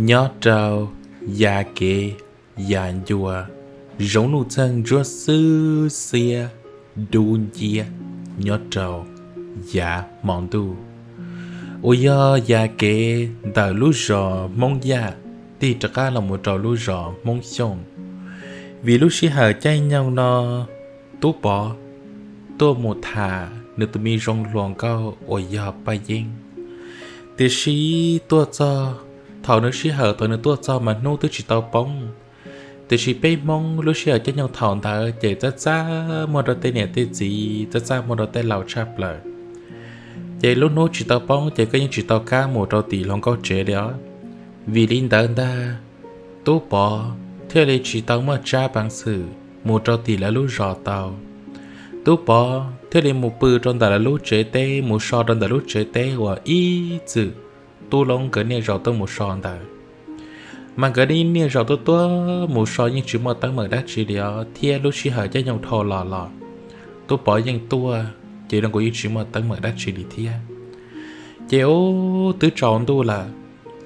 Nyob rau yav kev yav ncua, zoov nuj txeeg ntsuab xwb xiab dub nciab nyob rau yav hmo ntuj, uas yog yav kev ntawm lub zos Hmoob Yaj tig rov qab los mus rau lub zos Hmoob Xyooj. Vim lub sij hawm caij nyoog no Tub Pov tuaj mus tham nws tus me zoo hluas nkauj uas yog Paj Yeeb. Tiam sis tuaj txog, thaum nws sij hawm thaum nws tuaj txog mas hnub twb tsis tau poob. Tiam sis peb Hmoob lub sij hawm caij nyoog thaum ntawd ces txaj txaj muag rau tej niam tej txiv, txaj txaj muag rau tej laus tshaj plaws. Ces lub hnub tsis tau poob ces koj yeej tsis tau kab mus rau tim hluas nkauj tsev li os. Vim li ntawd ntag, Tub Pov thiaj li tsis tau muaj tsab peev xwm mus rau tim lawv lub zos tau. Tub Pov thiaj li mus pw rau ntawm lawv lub tsev teb, mus so rau ntawm lub tsev teb uas ib txwm Tub Loob nkawd niaj zaus tuaj mus so ntawd. Mas nkawd niaj zaus tuaj tuaj mus so yeej tsis muaj teeb meem dab tsi li os, thiab lub sij hawm caij nyoog dhau los los Tub Pov yeej tuaj, ces zoo nkaus yeej tsis muaj teeb meem dab tsi li thiab. Ces ub twb tsaus ntuj lawm.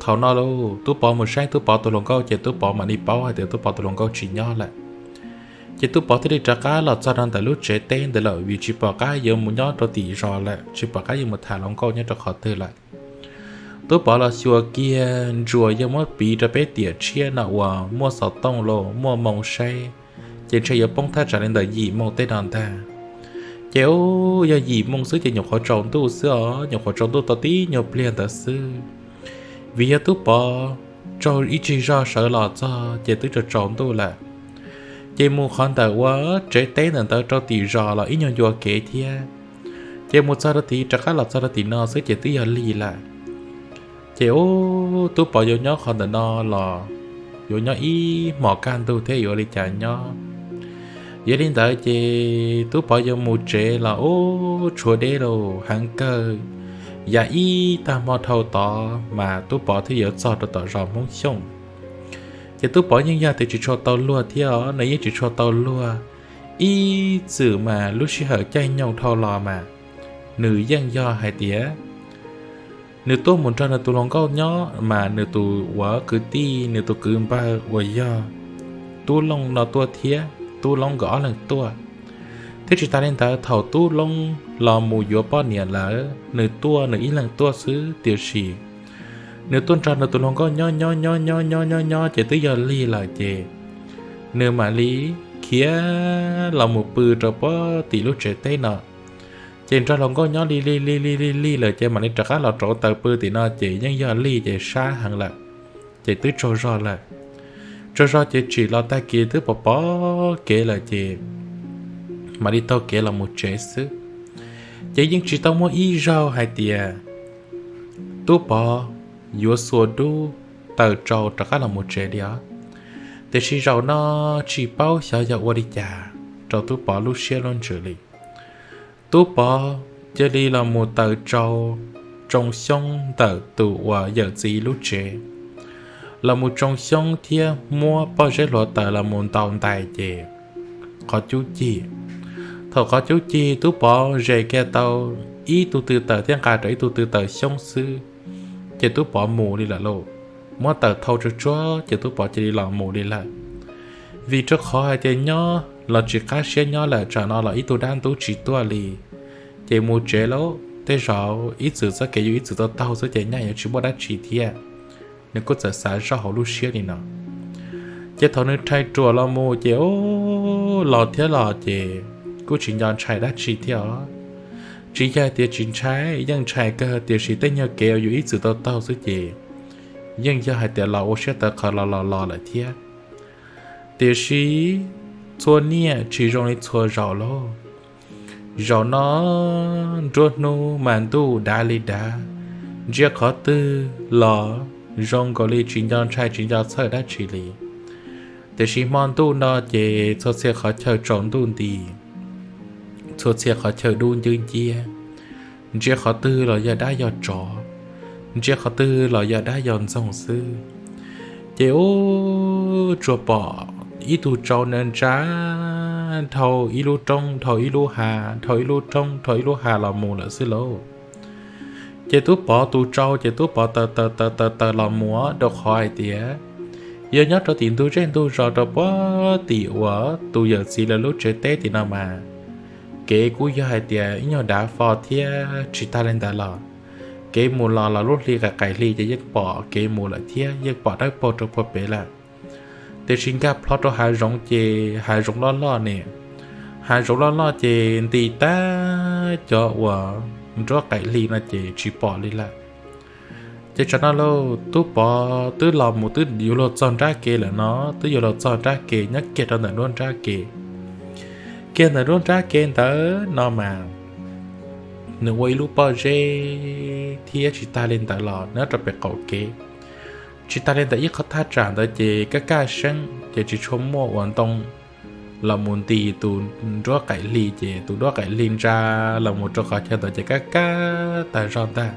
Thaum no lauj, Tub Pov mus saib Tub Pov tus hluas nkauj ces Tub Pov mam li paub hais tias Tub Pov tus hluas nkauj tsis nyob lawm. Ces Tub Pov thiaj li rov qab los txog rau ntawm lub tsev teb ntawd lawm, vim tsis pom qab yuav mus nyob rau tim zos lawm, tsis pom qab yuav mus tham hluas nkauj nyob rau qhov twg lawm. Tub Pov los xyuas kiag ntsuas yog muab piv rau peb tiam tshiab no uas muaj xov tooj los muaj moo saib, ces ntshe yuav poob thaj tsam li ntawm yim moo tej no ntag. Ces ub yog yim moo xwb ces nyuam qhuav tsaus ntuj xwb os, nyuam qhuav tsaus ntuj tau tib nyuag pliag ntawd xwb. Vim yog Tub Pov tsaug ib tsig zog sawv los txog ces twb tsaus tsaus ntuj lawm. Ces mus qhov ntawm uas tsev teb ntawm ntawd rau tim zos los ib nyuag ncua kev thiab. Ces mus txog rau tim, rov qab los txog rau tim no xwb ces twb yog lig lawm. Ces ub Tub Pov yuav nyob qhov ntawm no los yuav nyob ib hmos kaj ntug thiab yuav ua li cas nyob. Yog li ntawd ces Tub Pov yuav mus tsev los ub tshuav deb los heev kawg. Yav ib tag hmo dhau tod mas Tub Pov thiaj yuav txog rau tom zos Hmoob Xyooj. Ces Tub Pov yeej yog tias tsis tshua tau luag thiab os, nws yeej tsis tshua tau luag. Ib txwm mas lub sij hawm caij nyoog dhau los mas nws yeej yog hais tias nws tuaj mus nrog nws tus hluas nkauj nyob mas nws tus uas kwv tij, nws tus kwv npawg uas yog Tub Loob no tuaj thiab, Tub Loob nkawd ob leeg tuaj. Thiab tsis tas li ntawd thaum Tub Loob los mus yuav poj niam lawm nws tuaj nws ib leeg tuaj xwb, tiam sis nws tuaj nrog nws tus hluas nkauj nyob nyob nyob nyob nyob nyob nyob ces twb yog lig lawm ces nws mam li khiav los mus pw rau pem tim lub tsev teb no. Ces nrog hluas nkauj nyob lig lig lig lig lig lig lawm ces mam li rov qab los rauv taws pw tim no ces yeej yog lig ces sab heev lawm, ces twb tsaug zog lawm. Tsaug zog ces tsim los tag kis twb pom pom kev lawm ces mam li taug kev los mus tsev xwb. Ces yeej tsis tau muaj ib zaug hais tias Tub Pov yuav xuas dub taws tsau rov qab los mus tsev li os. Tiam sis zaum no tsis paub xyov yog ua li cas rau Tub Pov lub siab lub ntsws li. Tub Pov cia li los mus taws tsau tsoo xyoob ntawm tus uas yawm txiv lub tsev, los mus tsoo xyoob thiab muab pob zeb hluav taws los mus ntaus ntais ces qhov cub cig. Thaum qhov cub cig Tub Pov zes kiag tau ib tug tw taws thiab nqa rau ib tug tw taws xyoob xwb, ces Tub Pov mus li lawm lauj. Muab taws thau tsuag tsuag ces Tub Pov cia li los mus li lawm. Vim rau qhov hais tias nyob los tsis qab siab nyob lawm, tsam no los ib tug dab ntub tsis tuaj li, ces mus tsev lauj, tej zaum ib txwm txoj kev yus ib txwm tau taug xwb ces nyaj yuav tsis muaj dab tsi thiab. Nws kuj txawm xav zoj hauv lub siab li no. Ces thaum nws rhais ruam los mus ces ub los thiab los ces kuj tsis nco ntshai dab tsi thiab os. Tsis yog tias tsis ntshai, yeej ntshai kawg tiam sis tej nyuag kev uas yus ib txwm tau taug xwb ces yeej yog hais tias los ua siab tawv qhawv los los los lawm thiab. Tiam sis txhua niaj tsis zoo li txhua zaus lauj. Zaum no nruab hnub mas ntuj dav li dav, ntsia qhov twg los zoo nkaus li tsis nco ntshai tsis nco txhawj dab tsi li. Tiam sis hmo ntuj no ces txhua txhia qhov chaw tsaus ntuj nti, txhua txhia qhov chaw dub ncwb nciab, ntsia qhov twg los yog dab yog tsov, ntsia qhov twg los yog dab yog ntxoog xwb. Ces ub tsuas pom ib tug tsau na ntsa dhau ib lub roob dhau ib lub hav dhau ib lub roob dhau ib lub hav los mus lawm xwb lauj. Ces Tub Pov tus tsau ces Tub Pov taws taws taws taws taws los mus rau qhov hais tias yog nyob rau tim ntug zej ntug zos rau puag tim uas tus yawm txiv lawv lub tsev teb tim no mas kev kuj yog hais tias ib nyuag dav fo thiab tsis tag li ntawd los kev mus los los lub hli qaim qaim hli ces yeej pom kev mus lawm thiab yeej pom dawb paug rau puag pem lawm. Tiam sis nkag plho rau hav zoov ces hav zoov loj loj ne, hav zoov loj loj ces nti tag cov uas nruab qaim hli no ces tsis pom li lawm. Ces tsam no lauj Tub Pov twb los mus twb yuav luag txog nrab ke lawm no, twb yuav luag txog nrab ke nyob kiag rau ntawm nruab nrab ke. Kiag ntawm nruab nrab ke ntawd no mas nws ua ib lub pob zeb thiab tsis tag li ntawd los nyob rau pem qaum kev. Tsis tag li ntawd ib qhov thaj tsam ntawd ces kaj kaj seeb ces tsis tshua muaj uas ntoo los mus nti tus nruab qaim hli ces tus nruab qaim hli ntsa los mus rau qhov chaw ntawd ces kaj kaj tag zog ntag.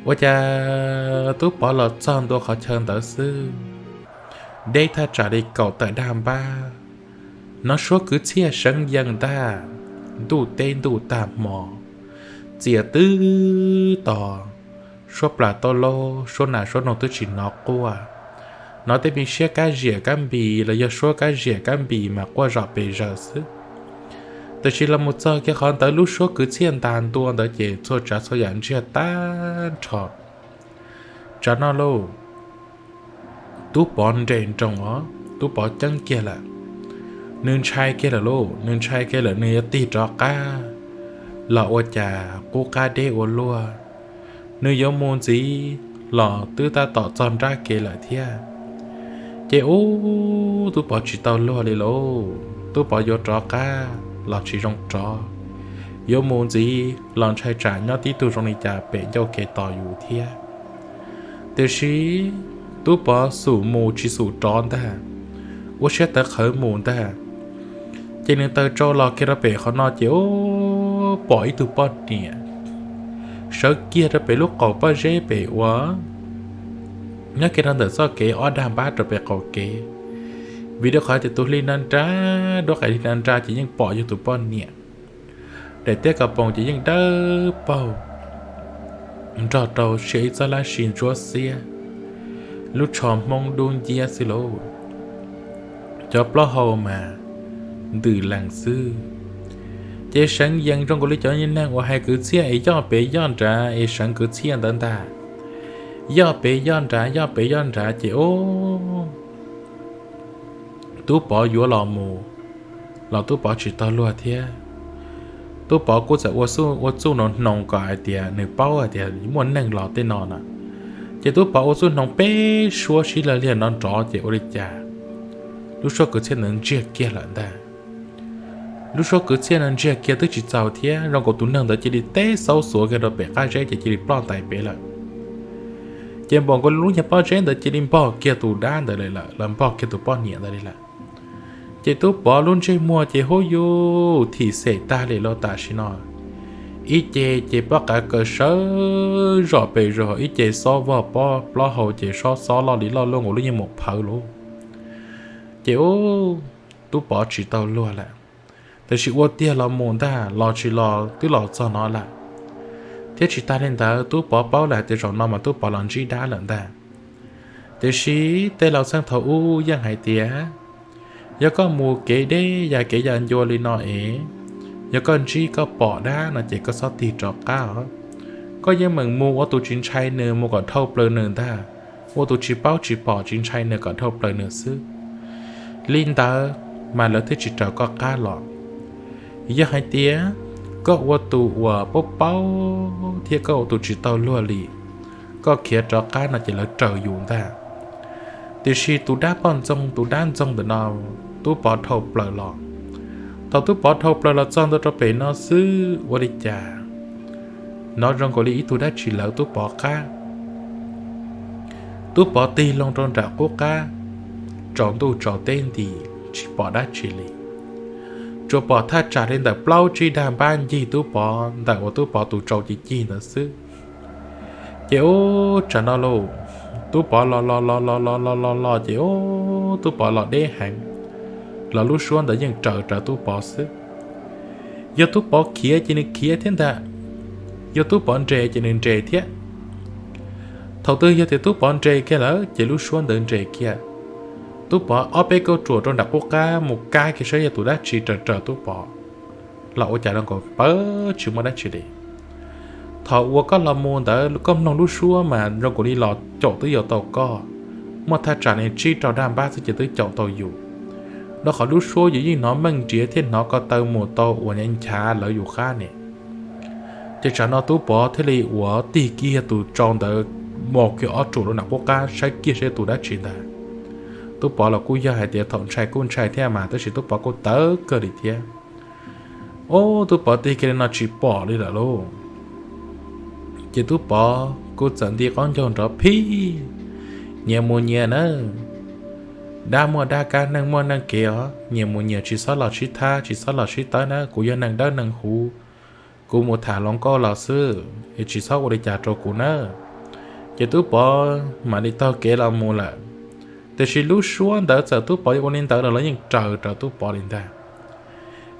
Ua cas Tub Pov los txog ntua qhov chaw ntawd xwb, deb thaj tsam li kaum tawm dag npab, hnov suab kwv txhiaj seev yees ntag, ntuj teb ntuj tag hmo, txias twb to, suab plas tauj laub suab nas suab noog twb tsis hnov quaj, hnov tej me siab kab ziam kab npis los yog suab kab ziam kab npis mas quaj zom pes zaws xwb. Tiam sis los mus txog kiag qhov ntawd lub suab kwv txhiaj ntas ntua ntawd ces txhua tsav txhua yam ntsiag tag nrho. Tsam no lauj, Tub Pov nres nroos os, Tub Pov ceeb kiag lawm. Nws ntshai kiag lawm lauj, nws ntshai kiag lawm nws yuav tig rov qab los ua cas qub qab deb ua luaj. Nws yuav mus ntxiv los twb tab tom txog nrab kev lawm thiab. Ces ub, Tub Pov tsis tau luag li lauj, Tub Pov yuav rov qab los tsis zoo rov, yuav mus ntxiv los ntshai tsam nyob tib tug zoo li cas pem ncauj kev tos yus thiab. Tiam sis Tub Pov xum mus tsis xum rov ntag, ua siab tawv qhawv mus ntag. Ces nws taws tsau los kiag rau pem qhov no ces ub, pom ib tug poj niam sawv kiag rau pem lub qaum pob zeb pem uas nyob kiag rau ntawm txoj kev ob dag npab rau pem qaum kev. Vim rau qhov tias tus hli nra nra, duab qaim hli nra nra ces yeej pom yog tus poj niam. Daim tiab kas poos ces yeej dawb paug, nrog rau sia ib txoj hlab si ntsuab xiab, lub tsho hmoob dub nciab xwb lauj. Cov plaub hau mas ntws lees xwb. Ces seev yees zoo nkaus li cov neeg uas hais kwv txhiaj es yoj pem yoj nrad es seev kwv txhiaj ntawd ntag. Yoj pem yoj nrad, yoj pem yoj nrad ces ub, Tub Pov yuav los mus los Tub Pov tsis tau luag thiab. Tub Pov kuj txawm ua txuj hnoos hnoos kom hais tias nws paub hais tias muaj neeg los tej no na. Ces Tub Pov ua txuj hnoos peb suab sib law liag no nrov ces ua li cas lub suab kwv txhiaj ntawd ntsiag kiag lawm ntag. Lub suab kwv txhiaj no ntsiag kiag twb tsis txaus thiab zoo nkaus tus neeg ntawd cia li teb xaub xuav kiag rau pem qab zeb ces cia li ploj ntais pem lawm. Ces npaum nkaus lub nyuag pob zeb ntawd cia li npog kiag tus dab ntawd li lawm, los npog kiag tus poj niam ntawd li lawm. Ces Tub Pov lub ntsej muag ces hub yuj thim xem tag li lawm tam sim no. Ib ce ces pob qav kaws sawv zom pes zog, ib ce xob vog pob plaub hau ces xob xob loj li loj luaj nkaus lub nyuag mus phawv lauj. Ces ub, Tub Pov tsis tau luag lawm. Tiam sis ua tiag los mus ntag, los tsis los twb los txog no lawm. Thiab tsis tas li ntawd Tub Pov paub lawm tias zaum no mas Tub Pov los ntsib dab lawm ntag. Tiam sis tej laus txheej thaum ub yeej hais tias yog koj mus kev deb ya kev ya ncua li no es yog koj ntsib koj pom dab no ces koj txhob tig rov qab os. Koj yeej meem mus ua tus tsis ntshai nws, mus kom dhau plaws nws ntag, ua tus tsis paub tsis pom tsis ntshai nws kom dhau plaws nws xwb. Li ntawd mas lawv thiaj tsis raws koj qab los. Yog hais tias koj ua tus uas paub paub thiab koj ua tus tsis tau luag li, koj khiav rov qab no ces lawv raws yus ntag. Tiam sis tus dab poj ntxoog, tus dab ntxoog ntawm no, Tub Pov dhau plaws los. Thaum Tub Pov dhau plaws los txog ntua rau pem no xwb ua li cas hnov zoo nkaus li ib tug dab tsi lawv Tub Pov qab. Tub Pov tig loo rau nram qub qab, tsaus ntuj tsaus teb nti, tsis pom dab tsi li. Tsuas pom thaj tsam li ntawm plaub tsib dag npab ncig Tub Pov ntawm uas Tub Pov tus tsau ci cig ntawd xwb. Ces ub tsam no lauj, Tub Pov los los los los los los los los ces ub Tub Pov los deb heev, los lub suab ntawd yeej raws rawv Tub Pov xwb. Yog Tub Pov khiav ces nws khiav thiab ntag, Yog Tub Pov nres ces nws nres thiab. Thaum twg yog tias Tub Pov nres kiag lawm ces lub suab ntawd nres kiag. Tub Pov ob peb kauj ruam rau nram qub qab mus kaib kiag saib yog tus dab tsi raws raws Tub Pov, los ua cas zoo nkaus pawg tsis muaj dab tsi li. Thaum uas koj los mus ntawd koj mloog lub suab mas zoo nkaus li los caum twb yuav tau koj, muaj thaj tsam li tsib rau dag npab xwb ces twb caum tau yus. Rau qhov lub suab yus yeej hnov meej nriav thiab hnov ko taw mus tau uas nyav nchav lawv yus qab ne. Ces tsam no Tub Pov thiaj li uas tig kiag tus tsau ntawd, mus kiag ob ruam rau nram qub qab saib kiag saib tus dab tsi ntag. Tub Pov los kuj yog hais tias thaum ntshai kuj ntshai thiab mas tab sis Tub Pov kuj tawv kawg li thiab. Ub, Tub Pov tig kiag li no tsis pom li lawm lauj. Ces Tub Pov kuj txawm nti qaub ncaug nrov phij, nyias mus nyias nawb. Dab muaj dab kab, neeg muaj neeg kev os, nyias mus nyias, tsis txhob los sib thab, tsis txhob los sib tawb nawb, kuv yog neeg dawb neeg huv, kuv mus tham hluas nkauj los xwb, tsis txhob ua li cas rau kuv nawb. Ces Tub Pov mam li taug kev los mus lawm. Tiam sis lub suab ntawd txawm Tub Pov ua li ntawd los lawv yeej raws raws Tub Pov li ntag.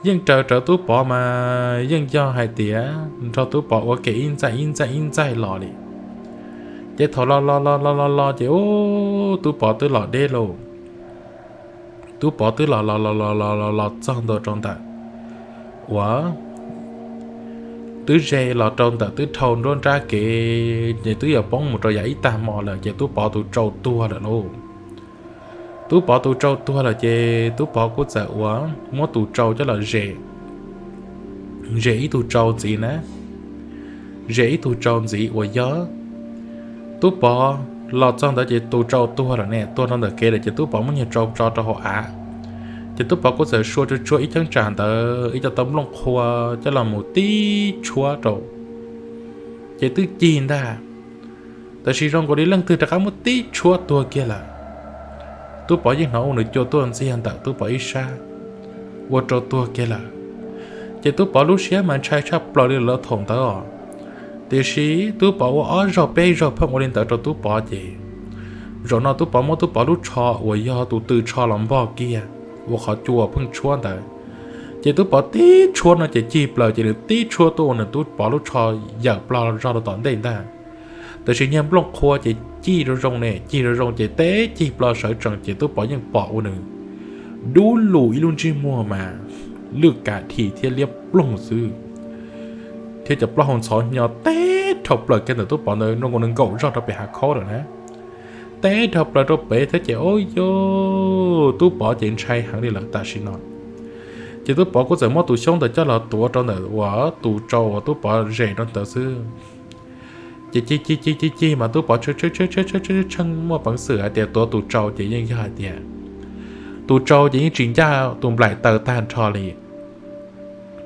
Yeej raws raws Tub Pov mas yeej yog hais tias nrog Tub Pov ua ke ib ntxaij ib ntxaij ib ntxaij los li. Ces thaum los los los los los los ces ub, Tub Pov twb los deb lauj. Tub Pov twb los los los los los los los txog ntua rau ntawm uas twb ze los rau ntawm twb dhau nruab nrab kev ces twb yuav poob mus rau yav ib tag hmo lawm ces Tub Pov tus tsau tuag lawm lauj. Tub Pov tus tsau tuag lawm ces Tub Pov kuj txawm uas muab tus tsau coj los ze, ze ib tug tsau ntxiv na, ze ib tug tsau ntxiv uas yog Tub Pov los txog ntawd ces tus tsau tuag lawm ne, tuag rau ntawm kev lawm ces Tub Pov muab nyuag tsau tso rau hauv av. Ces Tub Pov kuj txawm sua tsuag tsuag ib cheeb tsam ntawd ib co tau nplooj qhua coj los mus tib tshuab rau, ces twb cig ntag. Tab sis zoo nkaus li leej twg rov qab muab tib tshuab tuag kiag lawm. Tub Pov yeej hnov ua nws cua tuaj ntxiag ntawm Tub Pov ib sab, ua rau tuag kiag lawm. Ces Tub Pov lub siab mas ntshai tshaj plaws li lawm thaum ntawd os. Tiam sis Tub Pov ua ob zaug peb zaug pheej ua li ntawd rau Tub Pov ces zaum no Tub Pov muab Tub Pov lub tsho uas yog tus tw tsho los npog kiag, ua qhov cua pheej tshuab ntawd. Ces Tub Pov tib tshuab no ces cig plaws ces nws tib tshuab tuaj ua nws Tub Pov lub tsho yawm plaws zog rau tom ntej ntag. Tab sis nyuag nplooj qhua ces cig zoo zoo ne, cig zoo zoo ces teb cig plaws sawv tsees ces Tub Pov yeej pom ua nws dub lug ib lub ntsej muag mas lwj kam dhim thiab liab ploog xwb, thiab cov plaub hau ntxhov hnyo teb dhau plaws kiag ntawm Tub Pov ntawd zoo nkaus nws nkaum zog rau pem hav khaub lawm na. Teb dhau plaws rau pem thiab ces ub, yog Tub Pov ces ntshai heev li lawm tam sim no. Ces Tub Pov kuj txawm muab tus xyoob ntawd coj los tuav rau ntawm uas tus tsau uas Tub Pov zes rau ntawd xwb. Ces cig cig cig cig cig mas Tub Pov tshee tshee muaj peev xwm hais tias tuav tus tsau ces yeej yog hais tias tus tsau ces yeej tsis ncaj tus nplaim taw tag nrho li.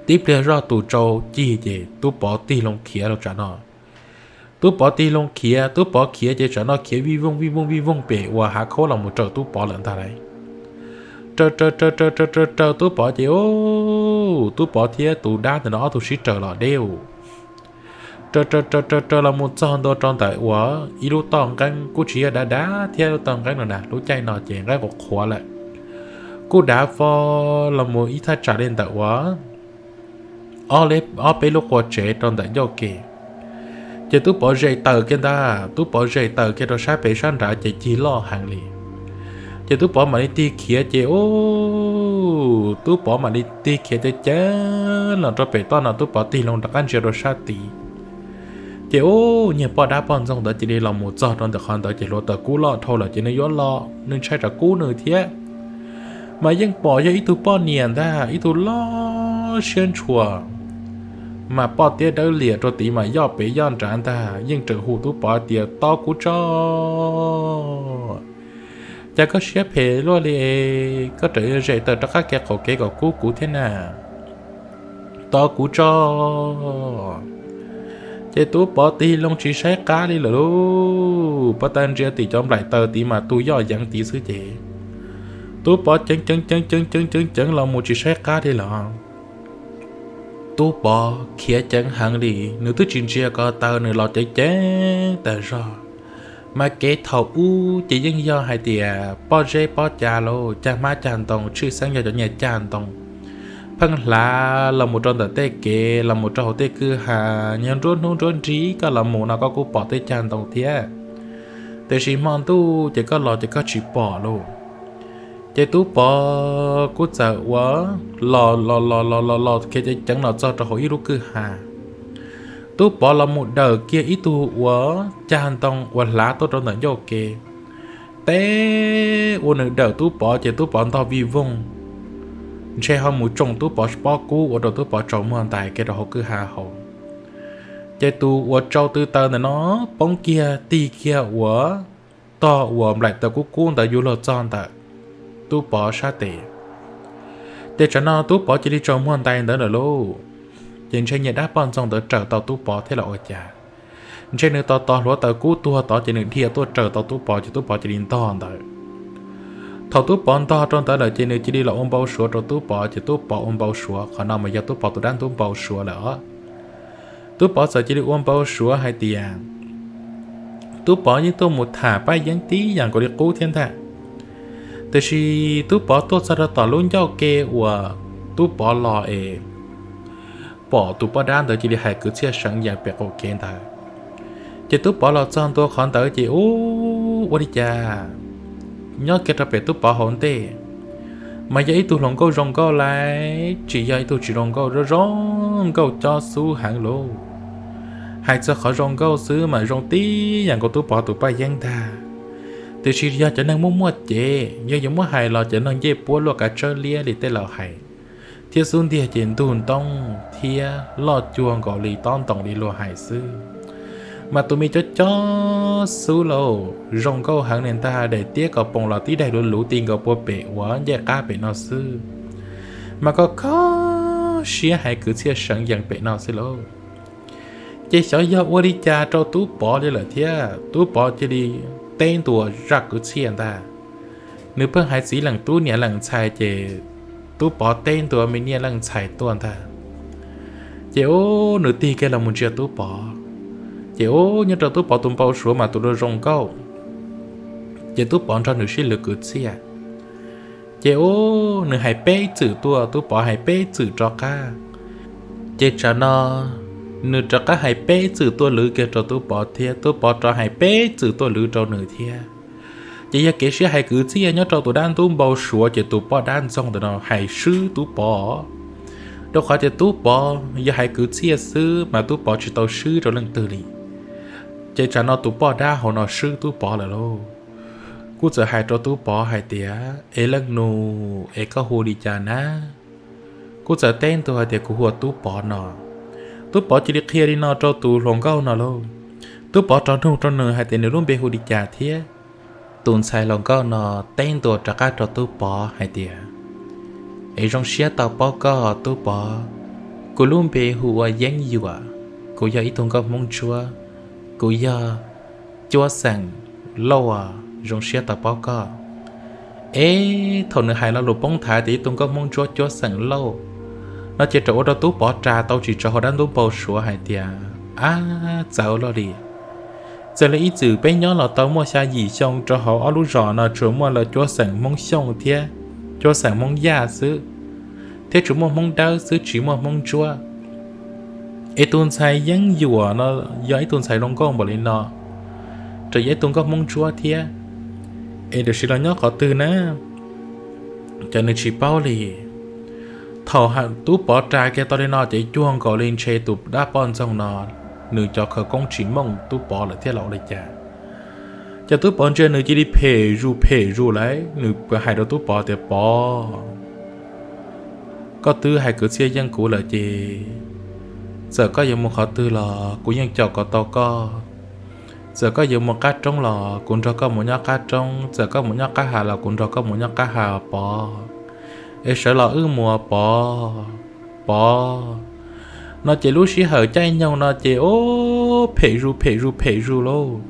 Tib pliag zoj tus tsau cig ces Tub Pov tig loo khiav rau tsam no. Tub Pov tig loo khiav, Tub Pov khiav ces tsam no khiav vij vooj vij vooj vij vooj pem uas hav khaub los mus raws Tub Pov lawm ntag lauj. Raws raws raws raws raws raws raws Tub Pov ces ub, Tub Pov thiab tus dab ntawm no ob tug sib raws los deb ub. Raws raws raws raws raws los mus txog ntua rau ntawm uas ib lub toj nqeeb kuj tsis yog dav dav thiab, lub toj nqeeb no na lub caij no ces nqeeb qhuav qhuav lawm. Kuj dav fo los mus ib thaj tsam li ntawm uas ob peb lub qua tsev rau ntawm ncauj ke. Ces Tub Pov zes tawm kiag ntag, Tub Pov zes tawm kiag rau sab pem sab nrad ces cig loj heev li. Ces Tub Pov mam li tig khiav ces ub, Tub Pov mam li tig khiav ceev ceev los rau pem toj no, Tub Pov tig loo rov qab ntsia rau sab tid. Ces ub, niag poj dab poj ntxoog ntawd cia li los mus txog rau ntawm qhov ntawd ces hluav taws kub loj dhau lawm ces nws yuav los nws ntshai tsam kub nws thiab. Mas yeej pom yog ib tug poj niam ntag, ib tug loj siab ntshua, mas poj tiab dawb liam rau tid mas yoj pem yoj nrad ntag, yeej tseem hu Tub Pov tias, Tos kuv tso! Cas koj siab phem luaj li, koj tseem zes tawm rov qab kev qaum kev kom kub kuv thiab na? Tos kuv tso! Ces Tub Pov tig loo tsis saib qab li lawm lauj, pov tas ntsia tim cov nplaim taw tid mas tus yoj yeev tid xwb ces Tub Pov ceev ceev ceev ceev ceev ceev los mus tsis saib qab li lawm. Tub Pov khiav ceev heev li, nws twb tsis ntsia ko taw nws los ceev ceev tas zog. Mas kev thaum ub ces yeej yog hais tias pob zeb pob cav lauj, cag hmab cag ntoo, tshwj xeeb yog cov niag cag ntoo, pheej hlav los mus rau ntawm tej kev los mus rau hauv tej kwj ha, nyob nruab hnub nruab nrig koj los mus no koj kuj pom tej cag ntoo thiab. Tiam sis hmo ntuj ces koj los ces koj tsis pom lauj. Ces Tub Pov kuj txawm ua los los los los los los khiav ceev ceev los txog rau hauv ib lub kwj ha. Tub Pov los mus dawm kiag ib tug uas cag ntoo uas hlav tuaj rau ntawm ncauj ke. Teb ua nws dawm Tub Pov ces Tub Pov ntog vij voog, ntshe ho mus tsoo Tub Pov pob kub ua rau Tub Pov tsaus muag ntais kiag rau hauv kwj ha hauv. Ces tus uas tsau tw taw ntawm no poob kiag tig kiag uas tog uas nplaim taws kub kub ntawd yuav luag txog ntawm Tub Pov sab tes. Ces tsam no Tub Pov cia li tsaus muag ntais ntawd lawm lauj. Ces ntshe nyias dab poj ntxoog ntawd raws tau Tub Pov thiab los ua cas, ntshe nws tos tos hluav taws kub tuag tod ces nws dhia tuaj raws tau Tub Pov ces Tub Pov cia li ntog ntawd. Thaum Tub Pov ntog rau ntawd lawm ces nws cia li los ua npau suav rau Tub Pov ces Tub Pov ua npau suav, qhov no mas yog Tub Pov tus dab ntub npau suav lawm os. Tub Pov txawm cia li ua npau suav hais tias Tub Pov yeej tuaj mus tham Paj Yeeb tib yam nkaus li qub thiab ntag. Tiam sis Tub Pov tuaj txog rau tom lub ncauj ke uas Tub Pov los es pom tus poj dab ntawd cia li hais kwv txhiaj seev yees pem qaum kev ntawd. Ces Tub Pov los txog ntua qhov ntawd ces ub, ua li cas nyob kiag rau pem Tub Pov hauv ntej mas yog ib tug hluas nkauj zoo nkauj lawm, tsis yog ib tug tsis zoo nkauj, zoo zoo nkauj cob xub heev lauj. Hais txog qhov zoo nkauj xwb mas zoo tib yam nkaus Tub Pov tus Paj Yeeb ntag. Tiam sis yog cov neeg muaj muaj cev, yog yuav muab hais los cov neeg ncej puab luaj kav tsawb liab li tej laus hais, thiab xub ntiag ces ntug ntoo thiab loj cuag nkaus li tob ntoos li luag hais xwb. Mas tus me cob cob xub lauj, zoo nkauj heev li ntag, daim tiab kom poom los tib daim luv luv ti nkaus puag pem uas ncej qab pem no xwb, mas koj kho siab hais kwv txhiaj seev yees pem no xwb lauj. Ces xyov yog ua li cas rau Tub Pov li lawm thiab Tub Pov cia li teb ntua zaj kwv txhiaj ntag. Nws pheej hais txiv leej tub niam leej ntxhais ces Tub Pov teb ntua me niam leej ntxhais tuaj ntag. Ces ub, nws tig kiag los mus ntsia Tub Pov. Ces ub, nyob rau Tub Pov tus npau suav mas tus zoo zoo nkauj, ces Tub Pov nrog nws sib lwv kwv txhiaj. Ces ub, nws hais peb txwm tuaj, Tub Pov hais peb txwm rov qab. Ces tsam no nws rov qab hais peb txwm tuaj lwv kiag rau Tub Pov thiab Tub Pov rov hais peb txwm tuaj lwv rau nws thiab. Ces yog kev sib hais kwv txhiaj nyob rau tus dab ntub npau suav ces tus poj dab ntxoog ntawm no hais swb Tub Pov. Rau qhov tias Tub Pov yog hais kwv txhiaj xwb mas Tub Pov tsis tau swb rau leej twg li. Ces tsam no tus poj dab hauv no swb Tub Pov lawm lauj. Kuj txawm hais rau Tub Pov hais tias, es leej nus, es koj hu li cas na? Kuj txawm teb ntua hais tias kuv hu ua Tub Pov no. Tub Pov cia li qhia li no rau tus hluas nkauj no lauj. Tub Pov rov nug rau nws hais tias nws lub npe hu li cas thiab. Tus ntxhais hluas nkauj no teb ntua rov qab rau Tub Pov hais tias, es zoo siab tau paub koj Tub Pov, kuv lub npe hu ua Yeeb Yuam, kuv yog ib tug nkauj Hmoob Ntsuab, kuv yog Cuab xeem Lauj, zoo siab tau paub koj. Eb, thaum nws hais lo lus poob nthav tias ib tug nkauj Hmoob Ntsuab Cuab xeem Lauj no ces rov ua rau Tub Pov ras tau tsis tso hauv dab ntub npau suav hais tias, ab, txawv luaj li. Txawm li ib txwm peb nyob los tau muaj xya yim xyoo rau hauv ob lub zos no tsuas muaj lawv Cuab xeem Hmoob Xyooj thiab Cuab xeem Hmoob Yaj xwb, thiab tsuas muaj Hmoob Dawb xwb tsis muaj Hmoob Ntsuab. Es tus ntxhais Yeeb Yuam no yog ib tug ntxhais zoo nkauj npaum li no, rov yog ib tug nkauj Hmoob Ntsuab thiab, es tam sim los nyob qhov twg na? Ces nws tsis paub li. Thaum Tub Pov ras kiag tau li no ces cuag nkaus li ntshe tus dab poj ntxoog no nws cov khawv koob tsis mooj Tub Pov lawm thiab los ua li cas. Ces Tub Pov ntsia nws cia li phem zus phem zus lawm, nws hais rau Tub Pov tias, Pov, koj twb hais kwv txhiaj yeej kuv lawm ces txawm koj yuav mus qhov twg los kuv yeej caum kom tau koj. Txawm koj yuav mus qab roob los kuv nrog koj mus nyob qab roob, txawm koj mus nyob qab ha los kuv nrog koj mus nyob qab ha Pov. Es sawv los wb mus Pov, Pov. No ces lub sij hawm caij nyoog no ces ub, phem zus phem zus phem zus lauj.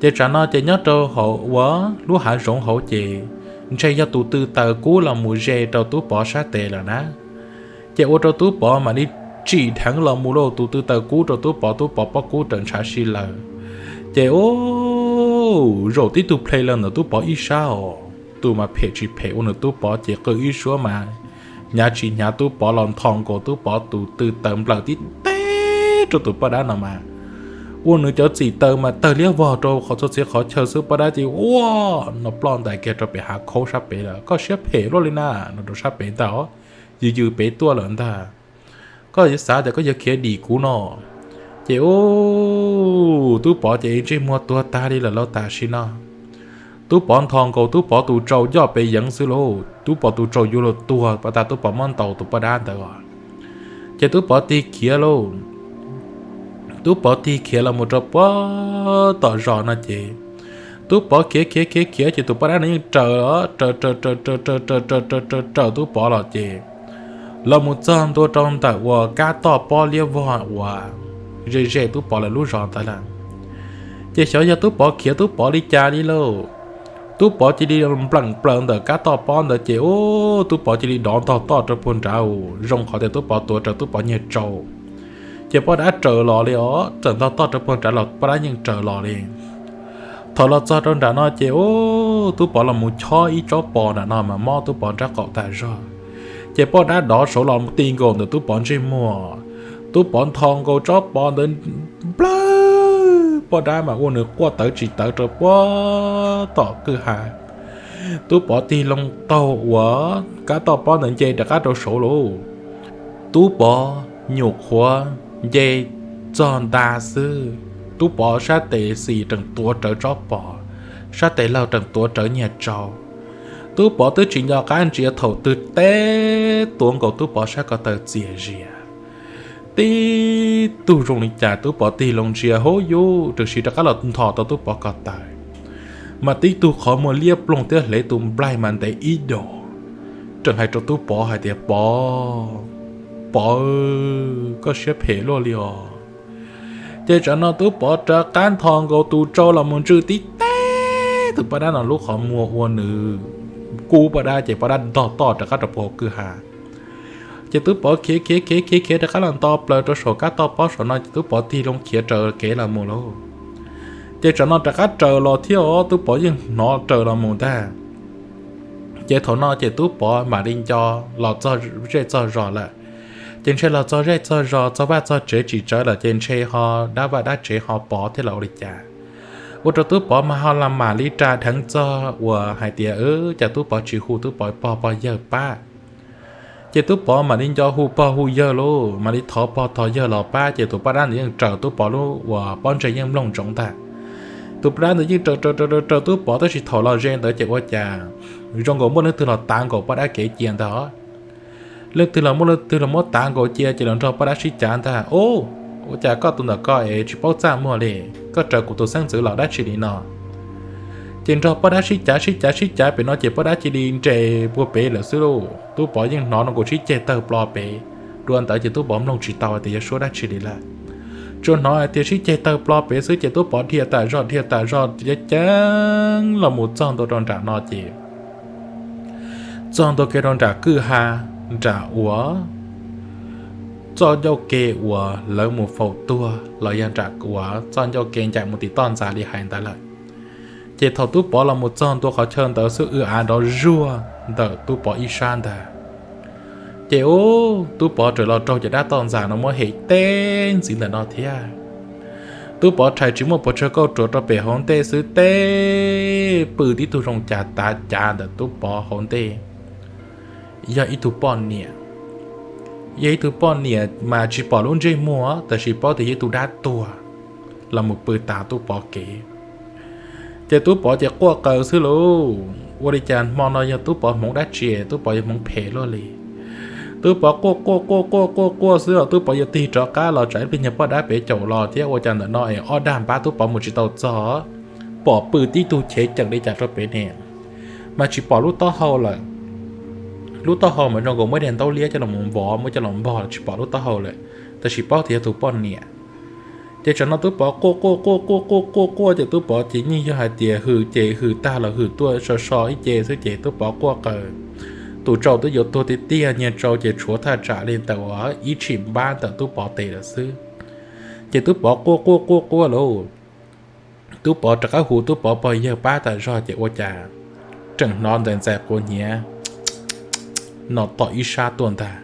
Ces tsam no ces nyob rau hauv uas lub hav zoov hauv ces ntshe yog tus tw taws kub los mus ze rau Tub Pov sab tes lawm na. Ces ua rau Tub Pov mam li tsim dheev los mus lauj, tus tw taws kub rau Tub Pov, Tub Pov pob kub raws ntshav si lawm. Ces ub, zaum tib tug ple los ntawm Tub Pov ib sab os, tus mas phem tsis phem ua nws Tub Pov ces qw ib suab mas hnyav tsis hnyav Tub Pov los ntho nkaus Tub Pov tus tw taws nplawm tib teb rau tus poj dab no mas ua nws cov txim taws mas tawg liab vog rau qhov txhua txhia qhov chaw xwb. Poj dab ces ua no ploj ntais kiag rau pem hav khaub sab pem lawm. Koj siab phem luaj li na no rau sab pem ntag, yws yws pem tuaj lawm ntag. Koj yuav xav tias koj yuav khiav dim kuv no. Ces ub, Tub Pov ces ntsej muag tuag tag li lawm lauj. Tam sim no Tub Pov ntho nkaus Tub Pov tus tsau ncoj pes yeev xwb lauj. Tub Pov tus tsau yuav luag tuag pas tas Tub Pov muab ntaus tus poj dab ntawd os. Ces Tub Pov tig khiav lauj. Tub Pov tig khiav los mus rau puag tom zos no ces Tub Pov khiav khiav khiav khiav ces tus poj dab no yeej raws, raws raws raws raws raws raws raws raws Tub Pov los ces los mus txog ntua rau ntawm uas kab toj pob liab vog uas ze ze Tub Pov lawv lub zos ntawd lawm. Ces xyov yog Tub Pov khiav Tub Pov li cas li lauj, Tub Pov cia li npleem plaws ntawm kab toj pob ntawd ces ub, Tub Pov cia li dov ntog toj rau puag nrad. Zoo qhov tias Tub Pov tuav rawv Tub Pov nyiag tsau, ces poj dab raws los li os, txawm ntog toj rau puag nrad los poj dab yeej raws los li. Thaum los txog rau nram no ces ub, Tub Pov los mus chob ib tsob pos nram no mas mob Tub Pov nrab qaum tas zog. Ces poj dab dov saud los ti nkaus ntawm Tub Pov ntsej muag, Tub Pov ntho nkaus tsob pos ntawd nplawg, poj dab mas ua nws quaj tawv tsis tawv rau puag tom kwj ha. Tub Pov tig loo taug uas kab toj pob ntawd nce rov qab rau saud lauj. Tub Pov nyuam qhuav nce txog nta xwb, Tub Pov sab tes xis tseem tuav rawv tsob pos, sab tes laug tseem tuav rawv nyiag tsau. Tub Pov twb tsis nco qab ntsia thaum twg teb tuav nkaus Tub Pov sab ko taw txias zias. Tib tug zoo li cas Tub Pov tig loo ntsia hauv yus tseem siv rov qab los nthos tau Tub Pov ko taw, mas tib tug qhov muag liab ploog thiab hlev tus nplaig mas ntev ib daus, tseem hais rau Tub Pov hais tias, Pov, Pov, koj siab phem luaj li os. Ces tsam no Tub Pov rov qab nthos nkaus tus tsau los mus ntsw tib teb tus poj dab no lub qhov muag ua nws kub poj dab ces poj dab ntog toj rov qab rau puag hauv kwj ha. Ces Tub Pov khiav khiav khiav khiav khiav rov qab los nto plaws rau saum kab toj pob saum no ces Tub Pov tig loo khiav raws kev los mus lauj. Ces tsam no rov qab raws los thiab os, Tub Pov yeej hnov raws los mus ntag. Ces thaum no ces Tub Pov mam li nco los txog zej txog zos lawm. Ces ntshe los txog zej txog zos txog vaj txog tsev tsis tsawv lawm ces ntshe ho dab vaj dab tsev ho pov thiab los ua li cas, ua rau Tub Pov mas ho los mam li ras dheev txog uas hais tias cas Tub Pov tsis hu Tub Pov pog pog yawg pab. Ces Tub Pov mam li nco hu pog hu yawg lauj, mam li thov pog thov yawg los pab ces tus poj dab ntawd yeej raws Tub Pov lub uas pob ntseg yeej mloog ntsoov ntag. Tus poj dab ntawd yeej raws raws raws raws Tub Pov tab sis thaum los ze ntawd ces ua cas zoo nkaus muaj leej twg los tav nkaus poj dab kev cia ntag. Leej twg los muaj leej twg los muab tav nkaus cia ces los nrog poj dab sib cav ntag. Ub, ua cas koj tus ntawm ko es tsis paub txaj muag li, koj raws kuv tus xeeb ntxwv los dab tsi li no? Ces nrog poj dab sib cav sib cav sib cav pem no ces poj dab cia li nres puag pem lawm xwb lauj. Tub Pov yeej hnov nkaus sib ceg tawg plo pem. Dua ntawd ces Tub Pov mloog tsis tau tias yog suab dab tsi li lawm, tsuas hnov hais tias sib ceg tawg plo pem xwb ces Tub Pov dhia tas zog dhia tas zog ceev ceev los mus txog ntua rau nram no ces txog ntua kiag rau nram kwj ha, nram uas txoj ncauj ke uas lawv mus faus tuag los yog nram uas txoj ncauj ke ncaim mus tim toj ntxas li hais ntawd lawm. Ces thaum Tub Pov los mus txog ntua qhov chaw ntawd xwb w av nrov zuag ntawm Tub Pov ib sab ntag. Ces ub, Tub Pov raws los raug cov dab toj ntxas no muab hem teb ntxiv ntawm no thiab. Tub Pov rhais tsis muaj pov tseg kauj ruam rau pem hauv ntej xwb teb pw tib tug zoo cas tav cav ntawm Tub Pov hauv ntej. Yog ib tug poj niam, yog ib tug poj niam mas tsis pom lub ntsej muag tab sis paub tias yog ib tug dab tuag los mus pw tav Tub Pov kev. Ces Tub Pov ces quaj qw xwb lauj. Ua li cas hmo no yog Tub Pov hmoov dab tsi, Tub Pov yuav hmoov phem luaj li. Tub Pov quaj quaj quaj quaj quaj quaj xwb os, Tub Pov yuav tig rov qab los tsam ib pliag nyuag poj dab pem caum los thiab ua cas ntawm no es ob dag npab Tub Pov mus tsis tau txog. Pom pw tib tug chev ceem li cas rau pem ne, mas tsis pom lub taub hau lawm. Lub taub hau mas zoo nkaus muab daim ntaub liab coj los vov, muab coj los npog los tsis pom lub taub hau lawm, tab sis paub tias yog tus poj niam. Ces tsam no Tub Pov quaj quaj quaj quaj quaj quaj quaj ces Tub Pov ces yeej yog hais tias hws ces hws tag los hws tuaj so so ib ce xwb ces Tub Pov quaj qw. Tus tsau twb yuav tuag tiag tiag, nyiag tsau ces tshuav thaj tsam li ntawm uas ib tshim npab ntawm Tub Pov tes lawm xwb. Ces Tub Pov quaj quaj quaj quaj lauj. Tub Pov rov qab hu Tub Pov pog yawg pab tas zog ces ua cas tseem hnov ntxais ntxais quav hniav no tom ib sab tuaj ntag.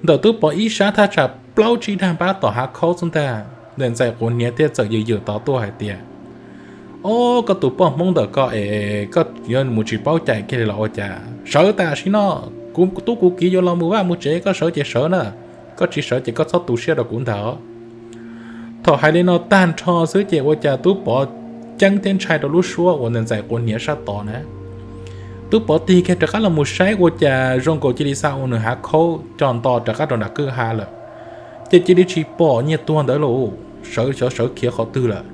Ntawm Tub Pov ib sab thaj tsam plaub tsib dag npab tom hav khaub xwb ntag. Ntxhais ntxais quav hniav thiaj txawm yws yws tod tuaj hais tias, Ob, koj tus poj Hmoob ntawm koj es koj yuav mus tsis paub cai kiag li los ua cas? Sawv tam sim no, kuv tub kuv kiv yuav los mus vaj mus tsev, koj sawv ces sawv na, koj tsis sawv ces koj txhob tu siab rau kuv ntag. Thaum hais li no tag nrho xwb ces ua cas Tub Pov ceeb thiab ntshai rau lub suab uas ntxhais ntxais quav hniav sab tod na. Tub Pov tig kiag rov qab los mus saib ua cas zoo nkaus cia li xa ua nws hav khaub co nto rov qab rau nram kwj ha lawm, ces cia li tsis pom nyiaj tuag ntawd los, sawv xyov sawv khiav qhov twg lawm.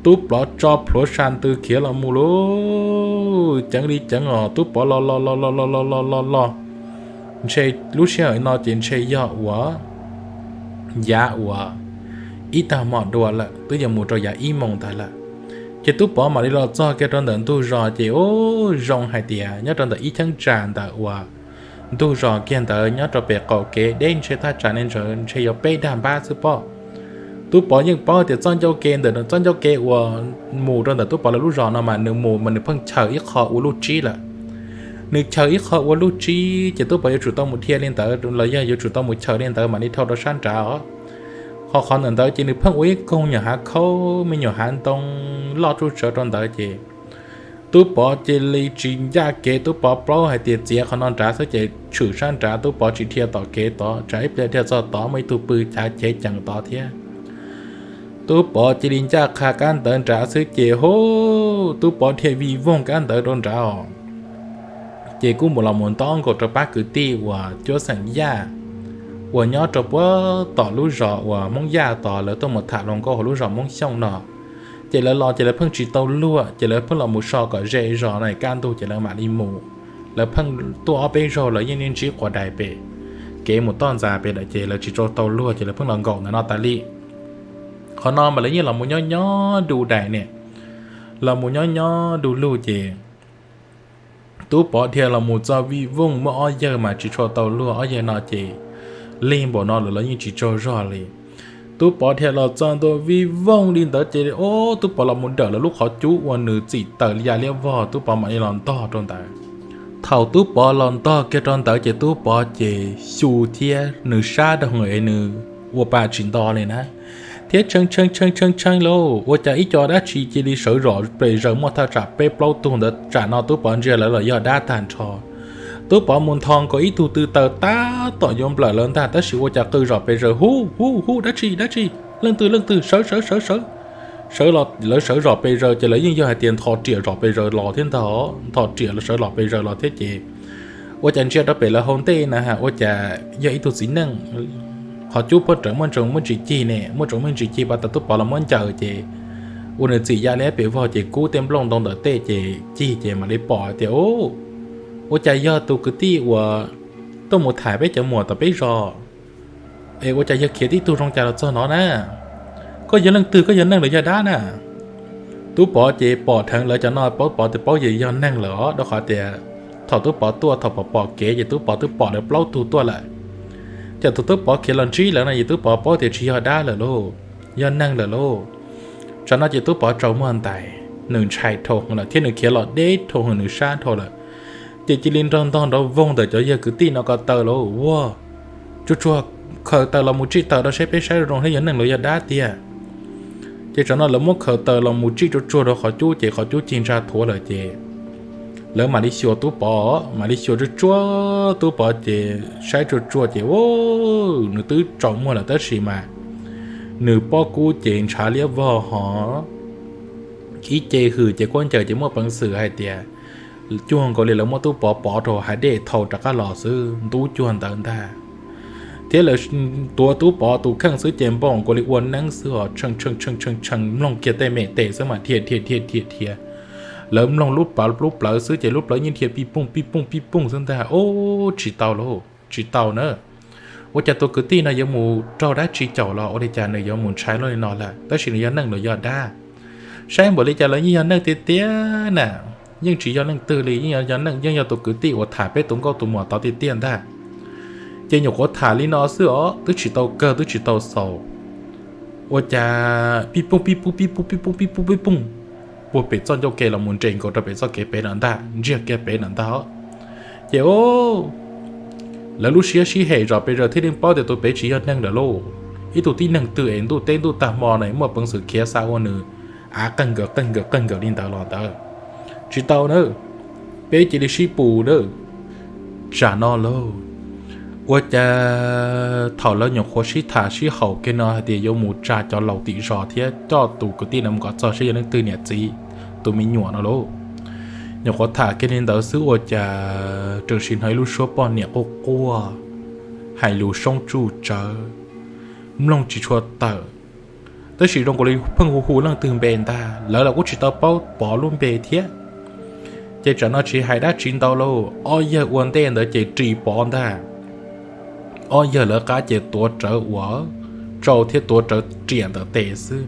Tub Pov tso plhuav sa ntws khiav los mus lauj, ceev li ceev os, Tub Pov los los los los los los los los los, ntshe lub sij hawm no ces ntshe yog uas yav uas ib tag hmo dua lawm, twb yuav mus rau yav ib moos ntawd lawm. Ces Tub Pov mam li los txog kiag rau ntawm ntug zos ces ub, zoo hais tias nyob rau ntawm ib cheeb tsam ntawm uas ntug zos kiag ntawd nyob rau pem qaum kev deb ntshe thaj tsam ne ntshe yuav peb dag npab xwb pob. Tub Pov yeej paub tias txoj ncauj ke ntawm txoj ncauj ke uas mus rau ntawm Tub Pov lawv lub zos no mas nws mus mas nws pheej chaws ib qho ua lub tsib lawm. Nws chaws ib qho ua lub tsib ces Tub Pov yuav tsum tau mus dhia li ntawd los yog yuav tsum tau mus chaws li ntawd mam li dhau rau sab nrad os. Ho qhov ntawm ntawd ces nws pheej ua ib koog nyuam hav khaub me nyuam hav ntoo loj tsuj tsawv rau ntawd ces Tub Pov cia li tsis ncaj kev, Tub Pov paub hais tias txiav qhov no nrad xwb ces tshwm sab nrad, Tub Pov tsis dhia tom kev tod, tsam ib pliag dhia txog tod muaj ib tug pw chav cev cees tod thiab. Tub Pov cia li ncaj qha kab ntawd nrad xwb ces hu, Tub Pov dhia vij voog kab ntawd rau nrad os. Ces kuj mus los mus nto nkaus rau pab kwv tij uas cuab xeem Yaj uas nyob rau puag tom lub zos uas Hmoob Yaj tod, lawv tuaj mus tham hluas nkauj hauv lub zos Hmoob Xyooj no. Ces lawv los ces lawv pheej tsis tau luag, ces lawv pheej los mus so kom ze zos no kaj ntug ces lawv mam li mus. Lawv pheej tuaj ob peb zaug lawv yeej niaj ntsib quas dais pem kev mus toj ntxas pem lawm ces lawv tsis tau luag ces lawv pheej los nkaum ntawm no tas li. Qhov no mas lawv yeej los mus nyob nyob du dais ne, los mus nyob nyob du lug ces Tub Pov dhia los mus txog vij voog muaj ob yawg mas tsis tshua tau luag, ob yawg no ces lig npaum no lawm los yeej tsis tsaug zog li. Tub Pov dhia los txog ntua vij voog li ntawd ces ub, Tub Pov los mus dawm lawv lub qhov cub uas nws txim taws ya liab vog, Tub Pov mam li los ntog rau ntawd. Thaum Tub Pov los ntog kiag rau ntawd ces Tub Pov ces xyu thiab nws sab rau hwv es nws ua pa tsis nto li na, thiab tshee tshee tshee tshee tshee lauj, ua cas ib co dab tsi cia li sawv zom pes zaws muaj thaj tsam peb plaub tug ntawd, tsam no Tub Pov ntsia lawv los yog dab tag nrho. Tub Pov mus nthos nkaus ib tug tw taws tab tom yuav nplawm lawv ntag, tab sis ua cas qw zom pes zaws hu hu hu, dab tsi dab tsi, leej twg leej twg, sawv sawv sawv sawv. Sawv los lawv sawv zom pes zaws ces lawv yeej yog hais tias nthos riam zom pes zaws los thiab ntag, nthos riam sawv los pes zaws los thiab ces ua cas ntsia rau pem lawv hauv ntej na has ua cas yog ib tug txiv neej. Qhov cub puag rawv muaj ntsoov muaj ntsis cig ne, muaj ntsoov muaj ntsis cig, pas tas Tub Pov los muab ncaws ces ua nws txim ya li pem vog ces kub tej nplooj ntoo ntawm tej ces cig ces mam li pom tias ua cas yog tus kwv tij uas tuaj mus tham peb cov muam tom peb zos, es ua cas yog khiav tib tug zoo cas los txog no na? Koj yog leej twg, koj yog neeg los yog dab na? Tub Pov ces pom dheev lawv cov no, Tub Pov tias paub yeej yog neeg lawm os, rau qhov tias thaum Tub Pov tuaj thaum pom pom kev ces Tub Pov twb pom lawv plaub tug tuaj lawm. Ces thaum Tub Pov khiav los ntsib lawv no ces Tub Pov paub tias tsis yog dab lawm lauj, yog neeg lawm lauj. Tsam no ces Tub Pov tsaus muag ntais, nws ntshai dhau heev lawm thiab nws khiav los deb dhau heev nws sab dhau lawm. Ces cia li nrog ntog nrov voog ntawm cov yawg kwv tij no ko taw lauj, ua tsuag tsuag, khaws taws los mus tsij taws rau saib peb saib zoo zoo thiab yog neeg los yog dab tiag. Ces tsam no lawv muab khaws taws los mus tsij tsuag tsuag rau qhov cub ces qhov cub cig ntsha thuav lawm ces lawv mam li xyuas Tub Pov, mam li xyuas tsuag tsuag Tub Pov ces saib tsuag tsuag ces ua nws twb tsaus muag lawm tab sis mas nws pob kub ces ntshav liab vog hos ib ce hwm ces khaub ncaws ces muaj peev xwm hais tias cuag nkaus li lawv muab Tub Pov pov rau hav dej thau rov qab los xwb ntub cuag ntawd ntag. Thiab lawv tuav Tub Pov tus kheej xwb ces npaum nkaus li ua neeb xwb os, tshee tshee tshee tshee tshee mloog kiag tej me tes xwb mas dhia dhia dhia dhia dhia. Lawv mloog lub plawv lub plawv xwb ces lub plawv yeej dhia pij pooj pij pooj pij pooj xwb ntag. Ub, tsis tau lauj, tsis tau na. Ua cas tus kwv tij no yuav mus raug dab tsi caum los ua li cas nws yuav mus ntshai luaj li no lawm, tab sis nws yog neeg los yog dab? Saib npaum li cas los yeej yog neeg tiag tiag na, yeej tsis yog leej twg li, yeej yog neeg, yeej yog tus kwv tij uas tham peb tus nkauj tus muam tod tiag tiag ntag. Ces nyuam qhuav tham li no xwb os, twb tsis tau kawg twb tsis tau xaus, ua cas pij pooj pij pooj pij pooj pij pooj pij pooj pij pooj puag pem txoj ncauj ke los mus nres nkaus rau pem txoj kev pem lawm ntag, ntsiag kiag pem lawm ntag. Ces ub, Lawv lub siab sib hem zom pes zaws thiaj li paub tias tus pem tsis yog neeg lawm lauj. Ib tug tib neeg twg es ntuj teb ntuj tag hmo no muaj peev xwm khiav xa ua nws av qeeg nkaws qeeg nkaws qeeg nkaws li ntawd los ntawd tsis tau na, peb cia li sib pus na. Tsam no lauj, ua cas thaum lawv nyuam qhuav sib tham sib haum kiag no hais tias yuav mus tsa cov laus tim zos thiab coj tus kwv tij no mus kom txog saib yog leej twg niam txiv tus me nyuam no lauj. Nyuam qhuav tham kiag li ntawd xwb ua cas tseem sim hnov ib lub suab poj niam quaj quaj, hais lus soob tsuj tsawv, mloog tsis tshua tawm. Tab sis zoo nkaus li pheej hu hu leej twg npe ntag, lawv los kuj tsis tau paub Pov lub npe thiab. Ces tsam no tsis hais dab tsi ntau lauj, ob yawg ua ntej ntawd ces ris Pov ntag. Ob yawg lawv qab ces tuav rawv uas tsau thiab tuav rawv riam ntawm tes xwb,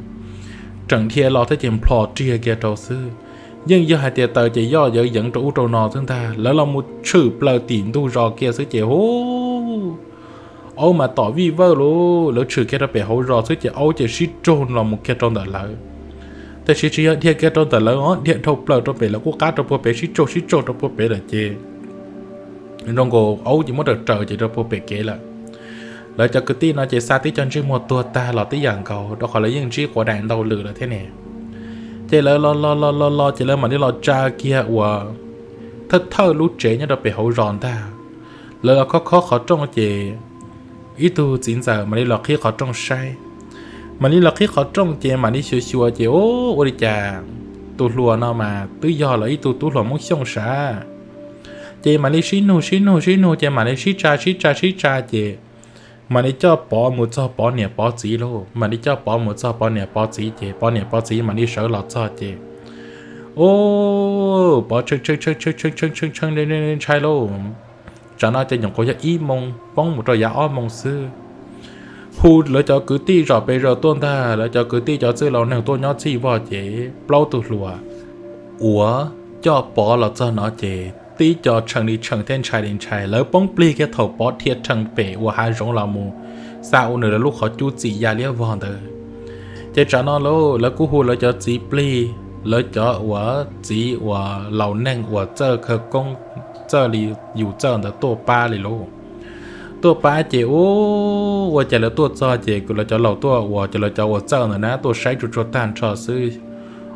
tseem dhia los thiab ces nplho riag kiag rau xwb. Yeej yog hais tias taws ces yoj yawv yeev rau ub rau no xwb ntag. Lawv los mus tshwm plaws tim ntug zos kiag xwb ces hu, aub mas tom vij vawj lauj. Lawv tshwm kiag rau pem hauv zos xwb ces aub ces sib raug los mus kiag rau ntawm lawv. Tab sis tsis yog dhia kiag rau ntawm lawv os, dhia dhau plaws rau pem lawv kuj qab rau puag pem, sib raug sib raug rau puag pem lawm ces zoo nkaus aub ces muab raws raws ces rau puag pem kev lawm. Lawv cov kwv tij no ces xa tib co ntsej muag tuag tag los tib yam nkaus rau qhov lawv yeej ntsib quav daim ntau lwm lawm thiab ne. Ces lawv los los los los los ces lawv mam li los tsa kiag uas thawj thawj lub tsev nyob rau pem hauv zos ntag. Lawv los khob khob qhov rooj ces ib tug txiv ntxawm mam li los qhib qhov rooj saib. Mam li los qhib qhov rooj ces mam li xyuas xyuas ces ua li cas tus hluas no mas twb yog lawv ib tug tub hluas Hmoob Xyooj sav. Ces mam li sib nug sib nug sib nug ces mam li sib tsa sib tsa sib tsa ces mam li coj Pov mus txog Pov niam Pov txiv lauj. Mam li coj Pov mus txog Pov niam Pov txiv ces Pov niam Pov txiv mam li sawv los txog ces, o, Pov tshee tshee tshee tshee ntshai lauj. Tsam no ces nyuam qhuav yog ib moo poob mus rau yav ob moo xwb. Hu lawv cov kwv tij zom pes zaws tuaj ntag, lawv cov kwv tij cov txwj laus neeg tuaj nyob txhij vog ces plaub tug hluas uas coj Pov los txog no ces tib co tshee li tshee thiab ntshai li ntshai. Lawv poob plig kiag thaum Pov dhia rhees pem uas hav zoov los mus xa ua nws lawv lub qhov cub txim ya liab vog ntawd. Ces tsam no lauj, lawv kuj hu lawv cov txiv plig, lawv cov uas txiv uas laus neeg uas txawj khawv koob, txawj li yus txawj ntawd tuaj pab li lauj. Tuaj pab ces ua cas lawv tuaj txog ces lawv cov laus tuaj uas ces lawv cov uas txawj ntawd na tuaj saib tsuag tsuag tag nrho xwb.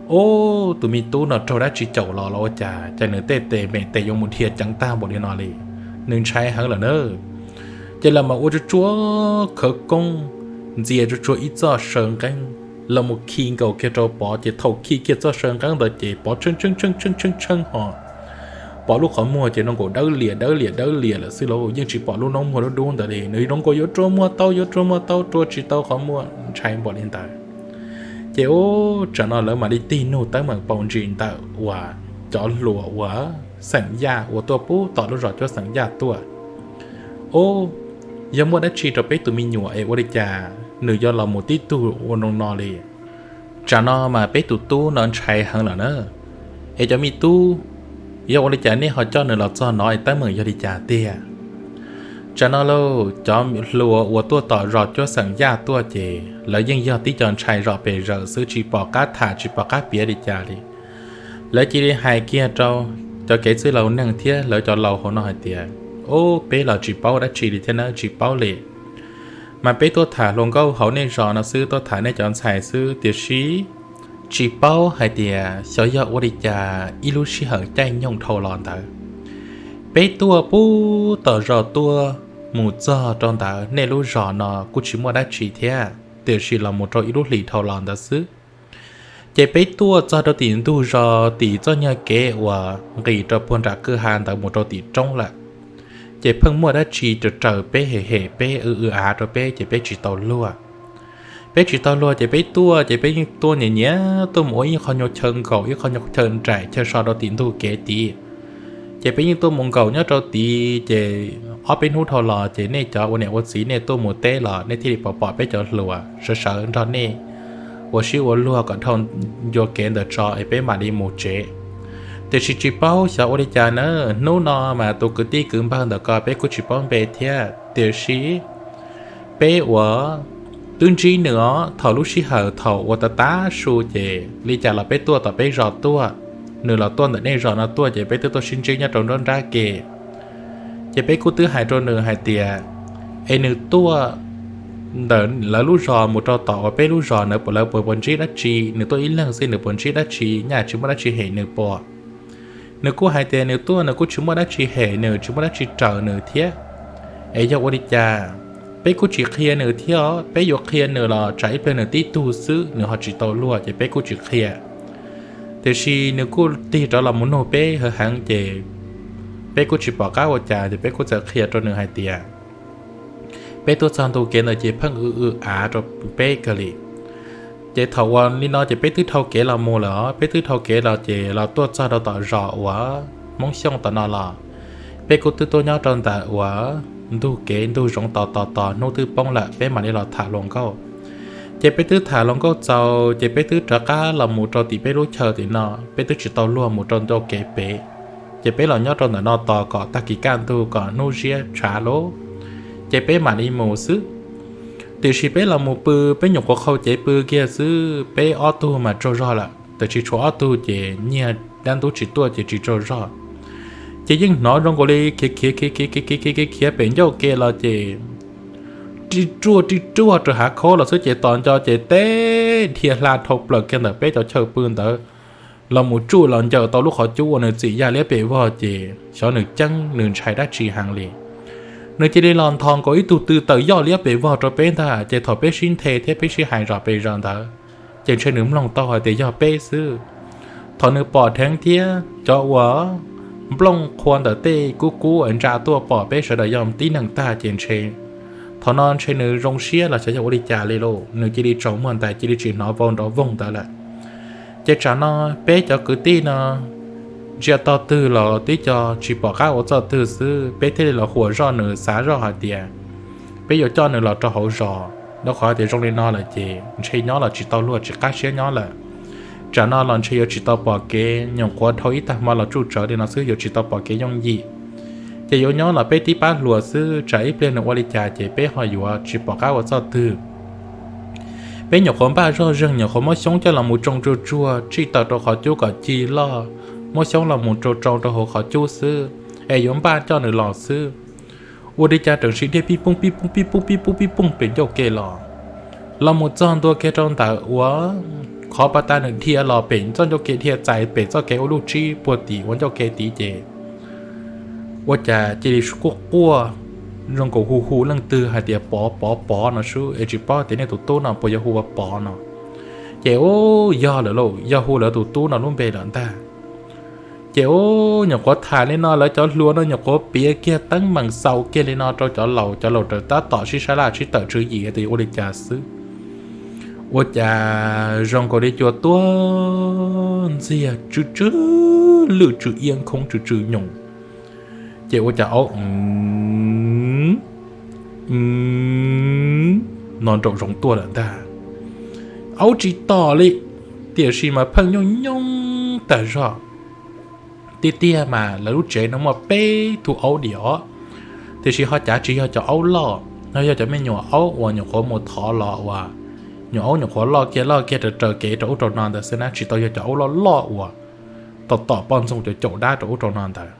Ub, tus me tub no raug dab tsi caum los los ua cas cas nws tej tes me tes yuav mus dhia ceev tag npaum li no li. Nws ntshai heev lawm na. Ces lawv mas ua tsuag tsuag khawv koob, ntxias tsuag tsuag ib txoj saw nqeeb los mus khi nkaus kiag rau Pov ces thaum khi kiag txoj saw nqeeb ntawd ces Pov tshee tshee tshee tshee tshee ho, Pov lub qhov muag ces no nkaus dawb lias dawb lias dawb lias lawm xwb lauj, yeej tsis pom lub noob muag dub dub ntawd li. Nws zoo nkaus yuav rua muag tau yuav rua muag tau rua tsis tau qhov muag, ntshai npaum li ntawd. Ces ub, tsam no lawv mam li tig nug teeb meem paus ntsis ntawm uas cov hluas uas xeem Yaj uas tuaj pub tom lub zos cuab xeem Yaj tuaj. Ub, yog muaj dab tsi rau peb tus me nyuam es ua li cas nws yuav los mus tib tug ua noo no li? Tsam no mas peb tus tub no ntshai heev lawm na. Es cov me tub, yog ua li cas nej ho coj nws los txog no es teeb meem yog li cas tiag? Tsam no lauj, cov hluas uas tuaj tom zos cuab xeem Yaj tuaj ces lawv yeej yog tib co ntshai zom pes zaws xwb, tsis pom qab tham tsis pom qab piav li cas li. Lawv cia li hais kiag rau cov kev txwj laus neeg thiab lawv cov laus hauv no hais tias, ub, peb los tsis paub dab tsi li thiab na, tsis paub li. Mas peb tuaj tham hluas nkauj hauv nej zos no xwb, tuaj tham nej cov ntxhais xwb, tiam sis tsis paub hais tias xyov yog ua li cas ib lub sij hawm caij nyoog dhau los ntawd, peb tuaj pub tom zos tuaj mus txog rau ntawd nej lub zos no kuj tsis muaj dab tsi thiab, tiam sis los mus rau ib lub hlis dhau los ntawd xwb, ces peb tuaj txog rau tim ntug zos tim txoj nyuag kev uas nqis rau puag nram kwj ha ntawd mus rau tim roob lawm. Ces pheej muaj dab tsi raws raws peb, hem hem peb, w w av rau peb ces peb tsis tau luag. Peb tsis tau luag ces peb tuaj ces peb yeej tuaj nyiam nyiam tuaj mus ua ib qho nyuag chaw nkaum ib qho nyuag chaw nraim chaw so rau tim ntug kev tid. Ces peb yeej tuaj mus nkaum nyob rau tid ces ob peb hnub dhau los ces nej cov ua niam ua txiv nej tuaj mus teb los nej thiaj li pom pom peb cov hluas sawv sawv nrog nej ua sib ua luag kom dhau ncua kev ntawd tso es peb mam li mus tsev. Tiam sis tsis paub xyov ua li cas na, hnub no mas tus kwv tij kwv npawg ntawm ko peb kuj tsis paub npe thiab, tiam sis peb uas twb ntsib nws os, thaum lub sij hawm thaum uas tav tav su ces li cas los peb tuaj tom peb zos tuaj, nws los tuaj ntawm nej zos no tuaj ces peb twb tuaj sib ntsib nyob rau nruab nrab ke. Ces peb kuj twb hais rau nws hais tias, es nws tuaj ntawm lawv lub zos mus rau tom uas peb lub zos na, lawv puas ntsib dab tsi? Nws tuaj ib leeg xwb nws puas ntsib dab tsi? Nyaj tsis muaj dab tsi hem nws puas? Nws kuj hais tias nws tuaj nws kuj tsis muaj dab tsi hem nws, tsis muaj dab tsi raws nws thiab. Es yog ua li cas? Peb kuj tsis qhia nws thiab os, peb yuav qhia nws los tsam ib pliag nws tib tug xwb nws ho tsis tau luag ces peb kuj tsis qhia. Tiam sis nws kuj tig rov los mus nug peb heev heev ces peb kuj tsis pom qab ua cas ces peb kuj txawm qhia rau nws hais tias, peb tuaj txog ntu kev ntawd ces pheej w w av rau peb kawg li. Ces thaum uas li no ces peb twb dhau kev los mus lawm os, peb twb dhau kev los ces los tuaj txog rau tom zos uas Hmoob Xyooj tom no los, peb kuj twb tuaj nyob rau ntawm uas ntug kev ntug zoov tos tos tos hnub twb poob lawm peb mam li los tham hluas nkauj. Ces peb twb tham hluas nkauj txaus ces peb twb rov qab los mus rau tim peb lub chaw tim no, peb twb tsis tau luag mus rau ncauj kev pem. Ces peb los nyob rau ntawm no tos kom tag kis kaj ntug kom hnub ziab tshav lawm ces peb mam li mus xwb. Tiam sis peb los mus pw, peb nyuam qhuav qhau cev pw kiag xwb peb ob tug mas tsaug zog lawm, tiam sis tshuav ob tug ces nyiag dab ntub tsis tuaj ces tsis tsaug zog. Ces yeej hnov zoo nkaus li khiav khiav khiav khiav khiav khiav khiav khiav pem ncauj ke los ces ri ruaj ri ruaj rau hav khaub los xwb ces tos nco ces teb dhia hla dhau plaws kiag ntawm peb cov chaw pw ntawd los mus tsuj los ncaws tau lub qhov cub uas nws txim yaj liab pem vog ces xyov nws ceeb nws ntshai dab tsi heev li. Nws cia li los nthos nkaus ib tug tw tawm yoj liab pem vog rau peb ntag ces thaum peb sib nthe thiab peb sib hais zom pes zaws ntawd ces ntshe nws mloog tau hais tias yog peb xwb. Thaum nws pom dheev thiab cov uas nplooj qhua ntawm tej kub kub ntsa tuaj pom peb sawv daws yog tib neeg tag ces ntshe thaum no ntshe nws zoo siab los xyov yog ua li cas li lauj, nws cia li tsaus muag ntais cia li tsis hnov vau nrov voog ntawd lawm. Ces tsam no peb cov kwv tij no ntsia tog twg los tib co tsis pom qab ua txoj twg xwb, peb thiaj li los huam zoj nws xav zoj hais tias peb yuav coj nws los rau hauv zos, rau qhov tias zoo li no lawm ces ntshe nyob los tsis tau luag tsis qab siab nyob lawm. Tsam no los ntshe yuav tsis tau pom kev, nyuam qhuav dhau ib tag hmo los tsuj tsawv li no xwb yuav tsis tau pom kev yooj yim. Ces yuav nyob los peb tib pab hluas xwb, tsam ib pliag nws ua li cas ces peb ho yuav tsis pom qab ua txoj twg. Peb nyuam qhuav npaj zoj zeeg, nyuam qhuav muab xyoob coj los mus tsoo tsuag tsuag tsij taws rau qhov cub kom ci loj, muab xyoob los mus rau rau rau hauv qhov cub xwb, es yuav npaj coj nws los xwb. Ua li cas teem sim dhia pij pooj pij pooj pij pooj pij pooj pij pooj pem ncauj ke los, los mus txog ntua kiag rau ntawm uas qhov pas tas nws dhia los pem txoj ncauj ke dhia txais pem txoj kev ua luj tsib puag tim ua ncauj ke tid ces ua cas cia li quaj quaj zoo nkaus hu hu leej twg hais tias pov pov pov no sub es tsis paub tias nej tus tub no puas yog hu ua pov no. Ces u, yog lawm lauj, yog hu lawv tus tub no lub npe lawm ntag. Ces u, nyuam qhuav tham li no lawv cov hluas no nyuam qhuav piav kiag teeb meem xaus kiag li no rau cov laus, cov laus raws tab tom sib sab laj sib tawm tswv yim tias yuav ua li cas xwb. Ua cas zoo nkaus li cua tuag ntxiag tsw tsw lwj tsw iab khoob tsw tsw nyoos. Ces ua cas aub no nraum zoov tuaj lawm ntag. Aub tsis tom li, tiam sis mas pheej nyooj nyooj tag zog. Tiag tiag mas lawv lub tsev no muaj peb tug aub diam os, tiam sis ho cav tsis yog cov aub loj, ho yog cov me nyuam aub uas nyuam qhuav mus thov los uas nyuam aub nyuam qhuav loj kiag loj kiag raws raws kev rau ub rau no ntawd xwb na, tsis tau yog cov aub loj loj uas tom tom poj ntxoog caum caum dab rau ub rau no ntawd.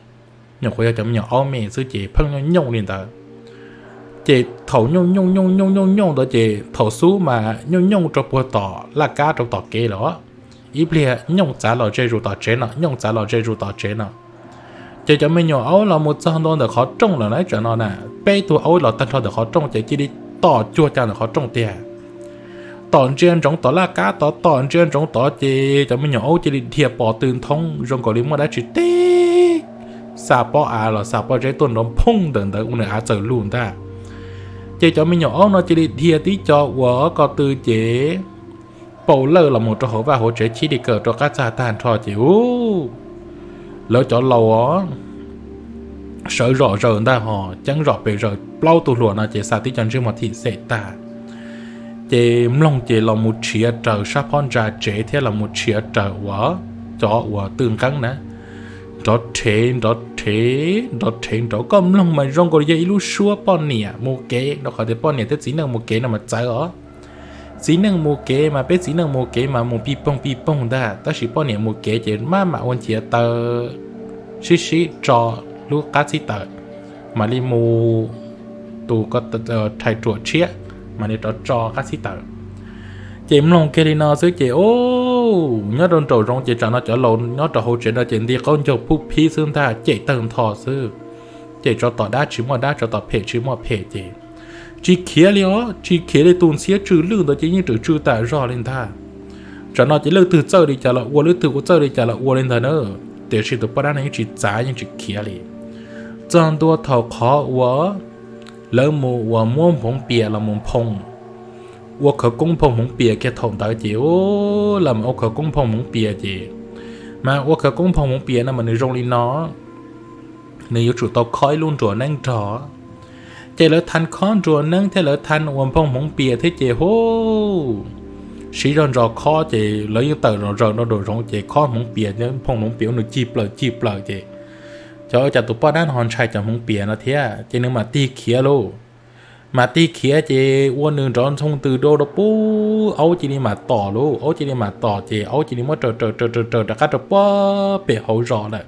Nyuam qhuav yog cov me nyuam aub me xwb ces pheej nyooj nyooj li ntawd. Ces thaum nyooj nyooj nyooj nyooj nyooj nyooj ntawd ces thaum xub mas nyooj nyooj rau puag tom laj kab rau tom kev lawm, ib pliag nyooj txav los ze zus tom tsev no, nyooj txav los ze zus tom tsev no. Ces cov me nyuam aub los mus txog ntua ntawm qhov rooj lawm na, tsam no na, peb tug aub los tag nrho ntawm qhov rooj ces cia li tom cuag cas ntawm qhov rooj tiag. Tom ntsia ntsoov tom laj kab tod, tom ntsia ntsoov tod ces cov me nyuam aub cia li dhia pos tw nthoob zoo nkaus li muaj dab tsi teb xa pob av los xa pob zeb tuaj nrov phooj ntawm ntawd ua nws av txawm lug ntag. Ces cov me nyuam aub no cia li dhia tib co uas ko tw ces paum lawj los mus rau hauv vaj hauv tsev chib li kaws rau qab txag tag nrho ces u, lawv cov laus sawv zom zaws ntag ho ceeb zom pes zaws plaub tug hluas no ces xa tib co ntsej muag thim xem tag. Ces mloog ces los mus tshiav raws sab phab ntsa tsev thiab los mus tshiav raws uas cov uas tw nqeeb na, nrov rhev nrov rhev nrov rhev nrov, koj mloog mas zoo nkaus li yog ib lub suab poj niam mus kev, rau qhov tias poj niam thiab txiv neej mus kev no mas txawv os. Txiv neej mus kev mas peb txiv neej mus kev mas mus pij poog pij poog ntag, tab sis poj niam mus kev ces maj mam ua nchiav taw sib sib tso lub qab txib taws, mam li mus tus ko rhais ruam tshiab, mam li rov tso qab xib taws. Ces mloog kiag li no xwb ces, o, nyob rau nraum zoov ces tsam no cov laus nyob rau hauv tsev no ces nti qaub ncaug phub phib xwb ntag, cem tawg ntho xwb. Ces tsov tom dab tsis muaj dab, tsov tom phem tsis muaj phem ces tsis khiav li os, tsis khiav li, tus ntxhiab tsw lwj ntawd ces yeej tsw tsw tas zog li ntag. Tsam no ces leej twg txawj li cas los ua, leej twg ua txawj li cas los ua li ntag na, tiam sis tus poj dab no yeej tsis txav, yeej tsis khiav li. Txog ntua thaum qhov uas lawv mus uas muab hmoov pias los mus phoo, ua khawv koob phoo hmoov pias kiag thaum ntawd ces, u, los mus ua khawv koob phoo hmoov pias ces, mas ua khawv koob phoo hmoov pias no mas nws zoo li no, nws yuav tsum tau khob ib lub nruas neeb nrog. Ces lawv tha khob nruas neeb thiab lawv tha uas phoo hmoov pias thiab ces, hu, siv zog ntsos khob ces lawv yeej tawm zom zaws rau nraum zoov ces khob hmoov pias, phoo hmoov pias ua nws cig plaws cig plaws ces, cov, cas tus poj dab no ho ntshai cov hmoov pias no thiab ces nws mam tig khiav lauj. Mam tig khiav ces ua nws nrov ntxhoo ntws dua rau pub, aub cia li mam tom lauj, aub cia li mam tom ces aub cia li muab raws raws raws raws raws rov qab rau puag pem hauv zos lawm.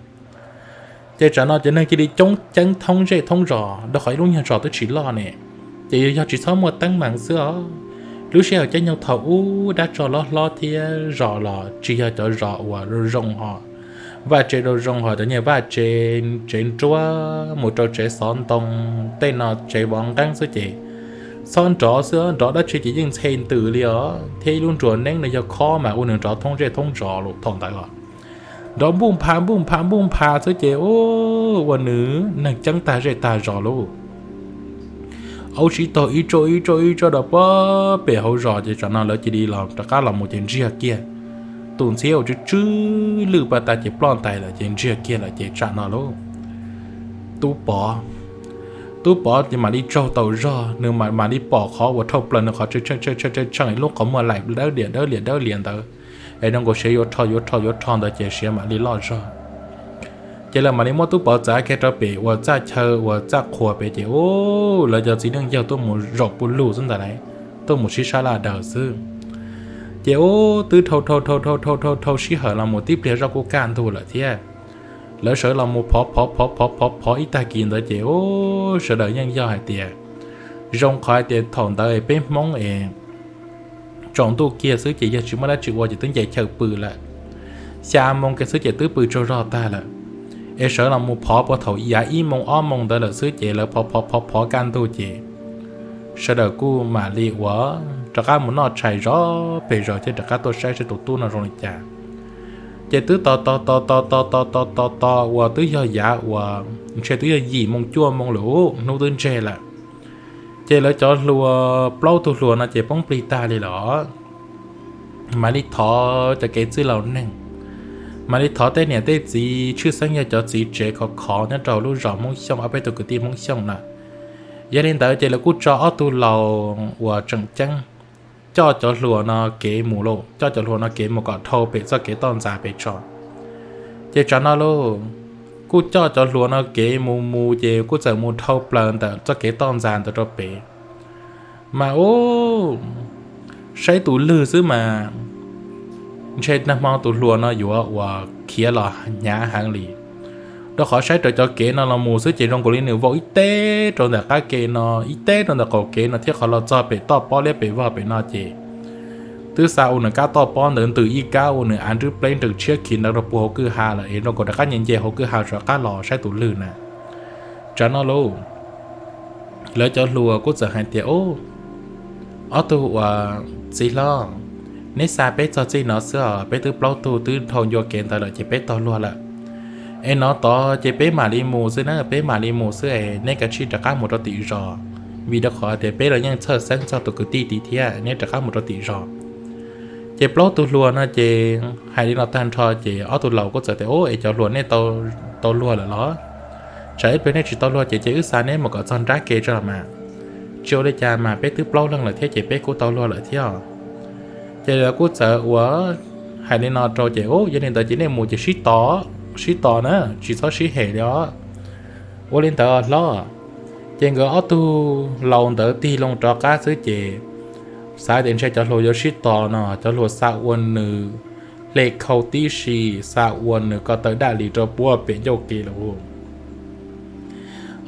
Ces tsam no cov neeg cia li coob ceeb thoob zej thoob zos, rau qhov ib lub nyuag zos twb tsis loj ne, ces yog tsis txhob muaj teeb meem xwb os, lub sij hawm caij nyoog thaum ub dab tsog loj hlob thiab zos los tsis yog cov zos uas zoo ho, vaj tse rau zoo ho, cov niag vaj tse, tsev nruab mus rau tsev xov ntoo, tej no tsev vov nqeeb xwb ces txhob nrov xwb, nrov dab tsi ces yeej ntxhe ntws li os, thiab ib lub nruas neeb no yog khob mas ua nws nrov thoob zej thoob zos lawm thaum ntawd os. Nrov npuj npha npuj npha npuj npha xwb ces, u, ua nws neeg ceeb tag zej tag zos lauj. Aub sib tog ib tsob ib tsob ib tsob rau puag pem hauv zos ces tsam no lawv cia li los rov qab los mus ces ntsiag kiag. Tus ntxhiab uas tsw tsw lwj paj tag ces ploj ntais lawm ces ntsiag kiag lawm ces tsam no lauj, tub pov, tub pov ces mam li tsaug tau zog, nws mam li pom qhov uas dhau plaws nws qhov tshee tshee lub qhov muag laim dawb lias dawb lias dawb lias ntawd, es zoo nkaus siav yuav rho yuav rho yuav rho ntawd ces siav mam li loj zog. Ces lawv mam li muab tub pov txav kiag rau pem uas txaj chaw uas txaj qhua pem ces, u, lawv cov txiv neej yawg tuaj mus zaum pus lug xwb ntag lauj, tuaj mus sib sab laj daws xwb. Ces, u, twb dhau dhau dhau dhau dhau dhau sij hawm los mus tib pliag zoj kuj kaj ntug lawm thiab. Lawv sawv los mus phov phov phov phov phov phov ib tag kis ntawd ces, u, sawv daws yeej yog hais tias, zoo qhov hais tias thaum ntawd peb Hmoob es tsaus ntuj kiag xwb ces yog tsis muaj dab tsi ua ces twb nce chaw pw lawm. Xya moo kiag xwb ces twb pw tsaug zog tag lawm. Es sawv los mus phov puag thaum yav ib moo ob moo ntawd lawm xwb ces lawv phov phov phov phov kaj ntug ces sawv daws kuj mam li ua rov qab mus noj tshais zov pes zaws thiab rov qab tuaj saib saib tus tub no zoo li cas. Ces twb tos tos tos tos tos tos tos tos tos uas twb yog yav uas ntshe twb yog yim moo cuaj moo lawm, hnub twb ntseg lawm. Ces lawv cov hluas plaub tug hluas no ces poob plig tag li lawm. Mam li thov cov kev txwj laus neeg, mam li thov tej niam tej txiv tshwj xeeb yog cov txiv tsev khov khov nyob rau lub zos Hmoob Xyooj, ob peb tug kwv tij Hmoob Xyooj na. Yog li ntawd ces lawv kuj tso ob tug laus uas tseem ceeb, coj cov hluas no kev mus lauj, coj cov hluas no kev mus kom dhau pem txoj kev toj ntxas pem tso. Ces tsam no lauj, kuj coj cov hluas no kev mus mus ces kuj txawm mus dhau plaws ntawm txoj kev toj ntxas ntawd rau pem. Mas, u, saib tus lwg xwb mas ntshe nag hmo tus hluas no yuav uas khiav los hnyav heev li, rau qhov saib raws cov kev no los mus xwb ces zoo nkaus li nws vau ib teb rau ntawm qab ke no, ib teb rau ntawm qaum kev no thiab qhov los txog pem toj pob liab pem vog pem no ces twb xa ua nws kab toj pob ntawd ntws ib kab ua nws av nrwb pleb nrees tshiab khiv ntawd rau puag hauv kwj ha lawm es zoo nkaus rov qab nce nce hauv kwj ha rov qab los saib tus lwg na. Tsam no lauj, lawv cov hluas kuj txawm hais tias, u, ob tug uas txiv hlob, neb xa peb txog txij no xwb os, peb twb plaub tug twb dhau ncua kev ntawd lawm ces peb taug luag lawm. Es no tod ces peb mam li mus xwb na, peb mam li mus xwb es neb kav tsij rov qab mus rau tim zos, vim rau qhov tias peb los yeej txhawj xeeb txog tus kwv tij tid thiab, neb rov qab mus rau tim zos. Ces plaub tug hluas no ces hais li no tag nrho ces ob tug laus kuj txawm tias, u, es cov hluas nej tau luag lawm los? Tsam ib pliag nej tsis tau luag ces ces wb xa neb mus kom txog nrab ke tso los mas. Tsis ua li cas mas, peb twb plaub leeg lawm thiab ces peb kuj tau luag lawm thiab. Ces lawv kuj txawm ua hais li no rau ces, u, yog li ntawd ces nej mus ces sib tos, sib tos na, tsis txhob sib hem li os. Ua li ntawd hlob. Ces nkawd ob tug laus ntawd tig loo rov qab xwb ces xav tias ntshe cov hluas yuav sib tos no, cov hluas xa ua nws hle khau tib si, xa ua nws ko taw daj li rau puag pem ncauj ke lawm.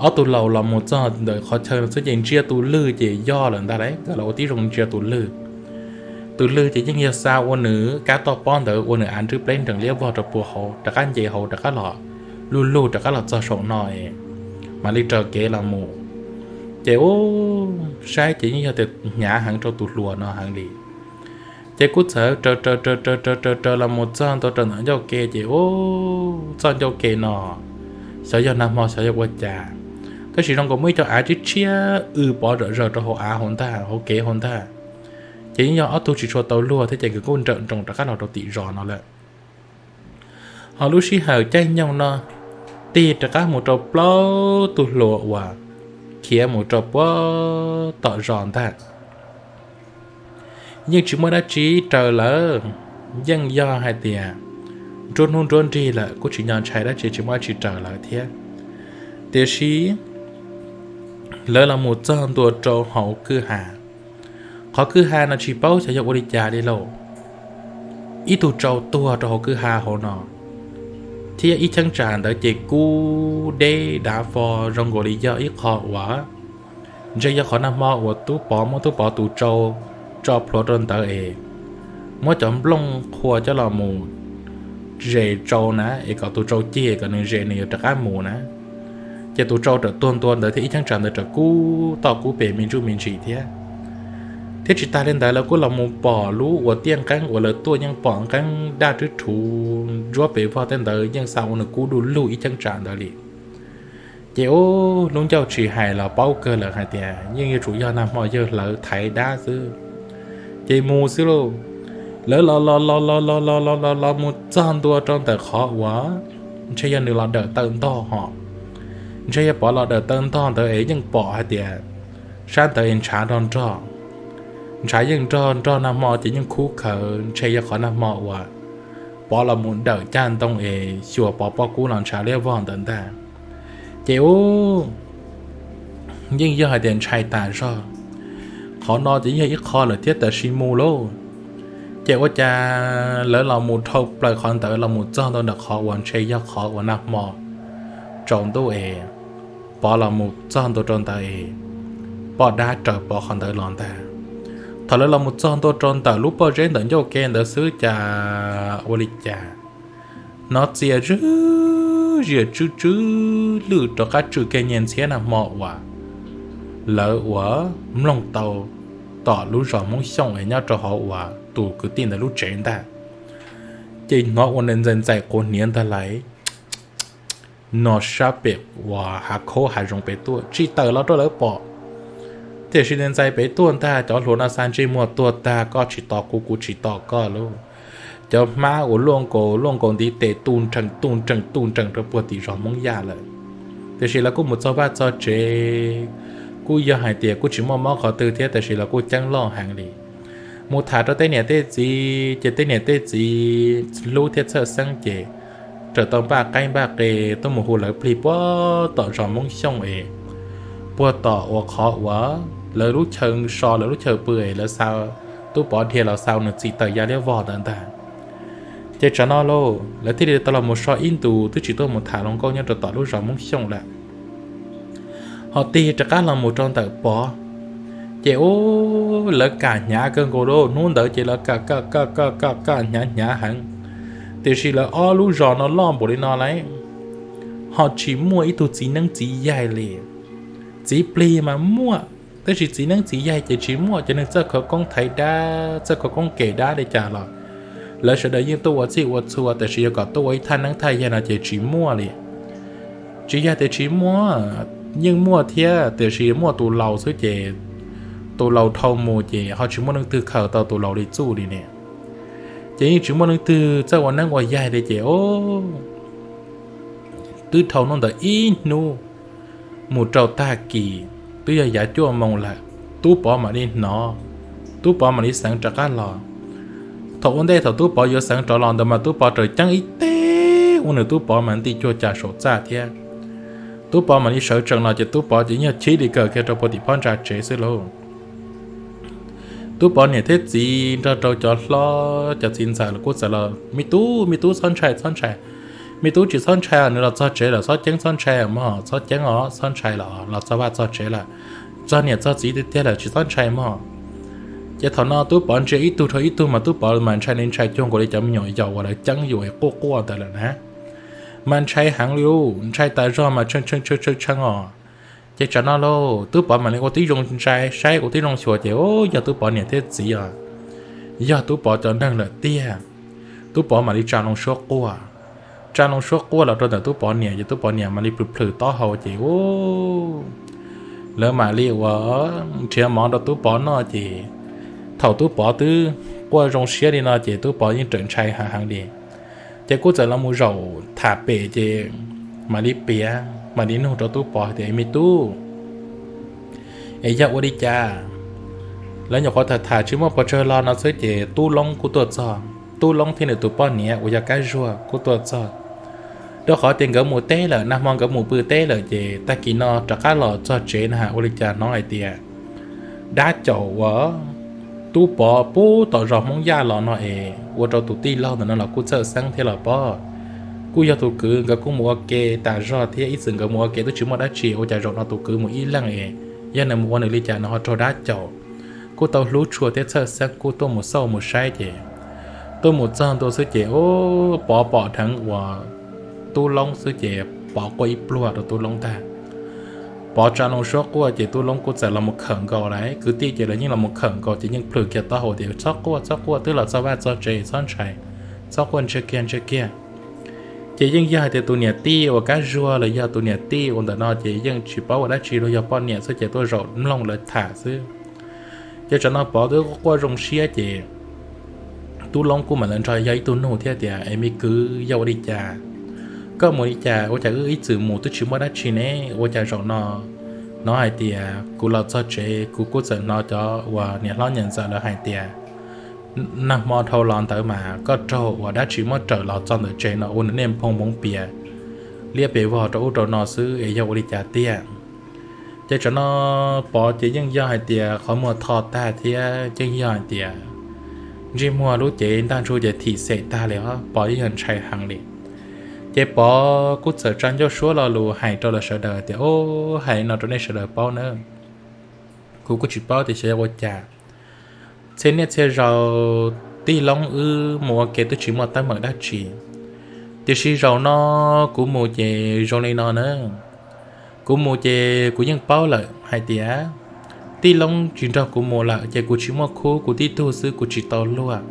Ob tug laus los mus txog ntawm qhov chaw no xwb ces ntsia tus lwg ces yog lawm ntag lauj, nkawd los ua tib zoo ntsia tus lwg. Tus lwg ces yeej yog xa ua nws kab toj pob ntawd ua nws av nrwb pleb nrees liab vog rau puag hauv, rov qab nce hauv rov qab los, lug lug rov qab los txog saum no es mam li raws kev los mus. Ces ub, saib ces yeej yog tias hnyav heev rau tus hluas no heev li. Ces kuj txawm raws raws raws raws raws raws los mus txog ntua rau ntawm ncauj ke ces ub, txoj ncauj ke no xyov yog nag hmo xyov yog ua cas, tab sis zoo nkaus muaj ib co av tshiab tshiab w pov zom zaws rau hauv av hauv ntag, hauv kev hauv ntag. Ces yeej yog ob tug tsis tshua tau luag thiab ces nkawd kuj nrawm nroos rov qab los rau tim zos no lawm. Ho lub sij hawm caij nyoog no tig rov qab mus rau plaub tug hluas uas khiav mus rau puag tom zos ntag. Yeej tsis muaj dab tsi raws lawv, yeej yog hais tias nruab hnub nruab nrig lawm kuj tsis nco ntshai dab tsi, tsis muaj dab tsi raws lawv thiab. Tiam sis lawv los mus txog ntua rau hauv kwj ha. Qhov kwj ha no tsis paub xyov yog ua li cas li lauj, ib tug tsau tuag rau hauv kwj ha hauv no, thiab ib cheeb tsam ntawd ces kub deb dav fo zoo nkaus li yog ib qho uas ntshe yog qhov nag hmo uas Tub Pov muab Tub Pov tus tsau tso plhuav rau ntawd es muab cov nplooj qhuav coj los mus zes tsau na, es kom tus tsau cig kom nws zes nws yuav rov qab mus na. Ces tus tsau raws tuag ntua ntawd thiab ib cheeb tsam ntawd raws kub toj kub pes me ntsuj me ntsis thiab. Thiab tsis tas li ntawd lawv kuj los mus pom lub uas tiaj nqeeb uas lawv tuaj yeej pom nqeeb daj rwb rhuv ntsuab pes vog tej ntawd yeej xa ua nws kub du lug ib cheeb tsam ntawd li. Ces ub, lub ncauj tsis hais los paub kawg lawm hais tias yeej yuav tsum yog nag hmo yawg hlawv thaiv dab xwb. Ces mus xwb lauj, lawv los los los los los los los los los mus txog ntua rau ntawm qhov uas ntshe yog nws los dawm taw ntog hos, ntshe yog Pov los dawm taw ntog ntawd es yeej pom hais tias sab ntawd es ntshav nrog nrog, ntshav yeej nrog nrog nag hmo ces yeej khub khawv, ntshe yog qhov nag hmo uas Pov los mus dawm caj ntoo es xyuas Pov pob kub los ntshav liab vog ntawd ntag. Ces ub, yeej yog hais tias ntshai tas zog. Qhov no ces yog ib qho lawm thiab tab sis mus lauj, ces ua cas lawv los mus dhau plaws qhov ntawd los mus txog ntawm qhov uas ntshe yog qhov uas nag hmo tsaus ntuj es Pov los mus txog ntua rau ntawd es poj dab raws Pov qhov ntawd los ntag. Thaum lawv los mus txog ntua rau ntawm lub pob zeb ntawm ncauj ke ntawd xwb cas ua li cas hnov txias zws zias tsw tsw lwj rov qab tsw kiag nyias ntxhiab nag hmo uas lawv uas mloog tau tom lub zos Hmoob Xyooj es nyob rau hauv uas tus kwv tij ntawd lub tsev ntag. Ces hnov ua ntxais ntxais quav hniav ntag lauj, no sab pem uas hav khaub hav zoov pem tuaj tsis tawm los rau lawv pom. Tiam sis ntxais pem tuaj ntag, cov hluas no xa ntsej muag tuag tag, koj tsis tos kuv kuv tsis tos koj lauj. Cov hmab uas luaj nkaus luaj nkaus ntiv tes tu nrees tu nrees tu nrees rau puag tim zos Hmoob Yaj lawm. Tiam sis lawv kuj mus txog vaj txog tsev, kuj yog hais tias kuj tsis muaj mob qhov twg thiab tab sis lawv kuj ceeb loj heev li. Mus tham rau tej niam tej txiv ces tej niam tej txiv hlub thiab txhawj xeeb ces raws tau npaj qaib npaj qe tuaj mus hu lawv plig puag tom zos Hmoob Xyooj es puag tom uas qhov uas lawv lub chaw so lawv lub chaw pw es lawv xa Tub Pov dhia los xa nws txim taws ya liab vog ntawd ntag. Ces tsam no lauj lawv thiaj li tau los mus so ib ntus twb tsis tuaj mus tham hluas nkauj nyob rau tom lub zos Hmoob Xyooj lawm. Ho tig rov qab los mus rau ntawm Pov, ces ub, lawv kam hnyav kawg nkaus lauj, hnub ntawd ces lawv kam kam kam kam kam kam hnyav hnyav heev. Tiam sis lawv ob lub zos no loj npaum li no lauj, ho tsis muaj ib tug txiv neeb txiv yaig li. Txiv plig mas muaj, tab sis txiv neeb txiv yaig ces tsis muaj. Cov neeg txawj khawv koob thaiv dab, txawj khawv koob kem dab li cas los lawv sawv daws yeej tuaj ua txhij ua txhua, tiam sis yog kom tuaj ua ib thaj neeb thaj yaig no ces tsis muaj li. Tsis yog tias tsis muaj, yeej muaj thiab, tiam sis muaj tus laus xwb ces tus laus dhau mus ces ho tsis muaj leej twg khaws tau tus laus li txuj li ne. Ces yeej tsis muaj leej twg txawj ua neeb ua yaig li ces ub, twb dhau hnub ntawd ib hnub mus rau tag kis, twb yog yav cuaj moos lawm, Tub Pov mam li hnov, Tub Pov mam li xeev rov qab los. Thaum ua ntej thaum Tub Pov yuav xeev rov los ntawd mas Tub Pov raws ceeb ib teg ua nws Tub Pov mas nti cuag cas saum txaj thiab. Tub Pov mam li sawv tsees los ces Tub Pov ces yog chib li kawm kiag rau puag tim phab ntsa tsev xwb lauj. Tub Pov niam thiab txiv nrog rau cov hlob cov txiv ntxawm los kuj txawm los, me tub me tub txhob ntshai txhob ntshai, Me tub, tsis txhob ntshai, nws los txog tsev lawm, txhob ceeb txhob ntshai mog, txhob ceeb os, txhob ntshai lawm, los txog vaj txog tsev lawm, txog niam txog txiv tiag tiag lawm, tsis txhob ntshai mog. Ces thaum no tub Pov ntsia ib tug rau ib tug mas tub Pov mas ntshai li ntshai cuag nkaus li cov me nyuam yaus uas lawv ceeb yus es quaj quaj ntawd lawm na. Mas ntshai heev li, ntshai tas zog mas tshee tshee tshee tshee os. Ces tsam no lauj, tub Pov mam li ua tib zoo ntshai saib, ua tib zoo xyuas ces, o, yog tub Pov niam thiab txiv os, yog tub Pov cov neeg lawm tiag. Tub Pov mam li tsa loo suab quaj. Tsa loo suab quaj los rau ntawm tub Pov niam ces tub Pov niam mam li plhws plhws taub hau ces, u, lawv mam li ua nrhiav mov rau tub Pov noj ces thaum tub Pov twb quaj zoo siab li no ces tub Pov yeej rawm ntshai heev heev li. Ces kuj txawm los mus zaum tham pem ces mam li piav mam li nug rau tub Pov tias, me tub, es yog ua li cas lawv nyuam qhuav tham tham tsis muaj pes tsawg los no xwb ces tub Loob kuj tuaj txog. Tub Loob thiab nws tus poj niam uas yog Kab Zuag kuj tuaj txog. Rau qhov tias nkawd mus teb lawm, nag hmo nkawd mus pw teb lawm ces tag kis no rov qab los txog tsev na ua li cas hnov hais tias dab caum uas tub Pov puag tom zos Hmoob Yaj los no es ua rau tus tij laug ntawm no los kuj txhawj xeeb thiab los pob. Kuj yog tus kwv nkawd kuj mus ua ke tas zog thiab, ib txwm nkawd mus ua ke twb tsis muaj dab tsi, ua cas zaum no tus kwv mus ib leeg es yog nws mus ua nws li cas nws ho raug dab caum. Kuj tau hlub tshua thiab txhawj xeeb kuj tuaj mus xauj mus saib ces tuaj mus txog ntua xwb ces, u, Pov pom dheev uas tub Loob xwb ces Pov quaj ib pluag rau tub Loob tag. Pov tsa loo suab quaj ces tub Loob kuj txawm los mus khawm nkaus lawm, kwv tij ces lawv yeej los mus khawm nkaus ces yeej plhws kiag taub hau tias, txhob quaj, txhob quaj, twb los txog vaj txog tsev, txhob ntshai, txhob quaj, ntsia kiag, ntsia kiag. Ces yeej yog hais tias tus niam tij uas Kab Zuag los yog tus niam tij uas ntawm no ces yeej tsis paub ua dab tsi los yog poj niam xwb ces tuaj zaum mloog lawv tham xwb. Ces tsam no Pov twb quaj zoo siab ces tub Loob kuj mam li nrog yog ib tug nug thiab tias, es me kwv, yog ua li cas koj mus li cas, ua cas wb ib txwm mus twb tsis muaj dab tsi ne, ua cas zaum no hnov hais tias kuv los txog tsev kuv kuj txawm hnov cov uas niam hlob niam ntxawm lawv hais tias nag hmo dhau los ntawd mas koj raug uas dab tsi muab raws los txog ntawm tsev no ua nws niaj nphoo moov pias liab pes vog rau ub rau no xwb es yog ua li cas tiag. Ces tsam no Pov ces yeej yog hais tias qhov muag tho tag thiab yeej yog hais tias ntsej muag lub cev ntaj ntsug ces thim xem tag li os, Pov yeej yog ntshai heev li. Ces Pov kuj txawm tsa ncauj suab lo lus hais rau lawv sawv daws tias, o, hais no rau nej sawv daws paub nawb, kuv kuj tsis paub tias xyov yog ua cas txhia niaj txhia zaus tij Loob wb mus ua ke twb tsis muaj teeb meem dab tsi, tiam sis zaum no kuv mus ces zoo li no na. Kuv mus ces kuv yeej paub lawm hais tias tij Loob tsis nrog kuv mus lawm ces kuv tsis muaj khub, kuv tib tug xwb kuv tsis tau luag.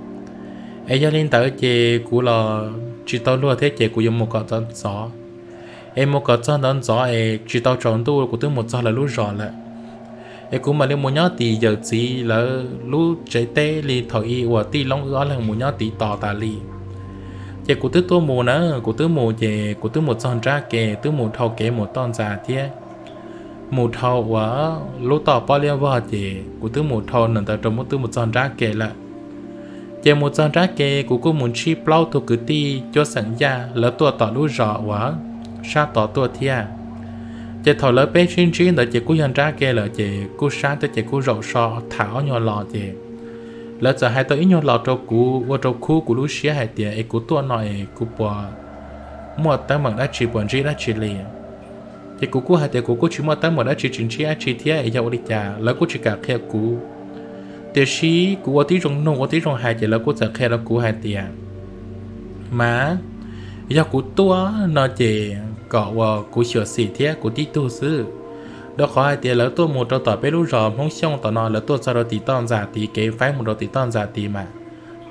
Es yog li ntawd ces kuv los tsis tau luag thiab ces kuv yuav mus kom ntxov ntxov. Es mus kom txog ntxov ntxov es tsis tau tsaus ntuj kuv twb mus txog lawv lub zos lawm. Es kuv mam li mus nyob tim yawm txiv lawv lub tsev teb li thaum ub uas tij Loob wb ob leeg mus nyob tiv tos tas li. Ces kuv twb tuaj mus na, kuv twb mus ces kuv twb mus txog nrab ke, twb mus dhau kev mus toj ntxas thiab mus dhau uas lub toj pob liab vog ces kuv twb mus dhau ntawd rau mus twb mus txog nrab ke lawm. Ces mus txog nrab ke kuv kuj mus ntsib plaub tug kwv tij cuab xeem Yaj, lawv tuaj tom lub zos uas sab tod tuaj thiab. Ces thaum lawv peb sib ntsib ntawd ces kuj yog nrab ke lawm ces kuj sab tuaj ces kuj zaum so tham ob nyuag lo ces lawv txawm hais tau ib nyuag lo rau kuv ua rau khub kuv lub siab hais tias es kuv tuaj no es kuv puas muaj teeb meem dab tsi puas ntsib dab tsi li. Ces kuv kuj hais tias kuv kuj tsis muaj teeb meem dab tsi, tsis ntsib dab tsi thiab es yog ua li cas lawv kuj tsis kam qhia kuv. Tiam sis kuv ua tib zoo nug ua tib zoo hais ces lawv kuj txawm qhia rau kuv hais tias mas yog kuv tuaj no ces kom uas kuv xyuam xim thiab kuv tib tug xwb. Rau qhov hais tias lawv tuaj mus rau tom peb lub zos Hmoob Xyooj tom no, lawv tuaj txog rau tim toj ntxas tid, kev faib mus rau tim toj ntxas tid mas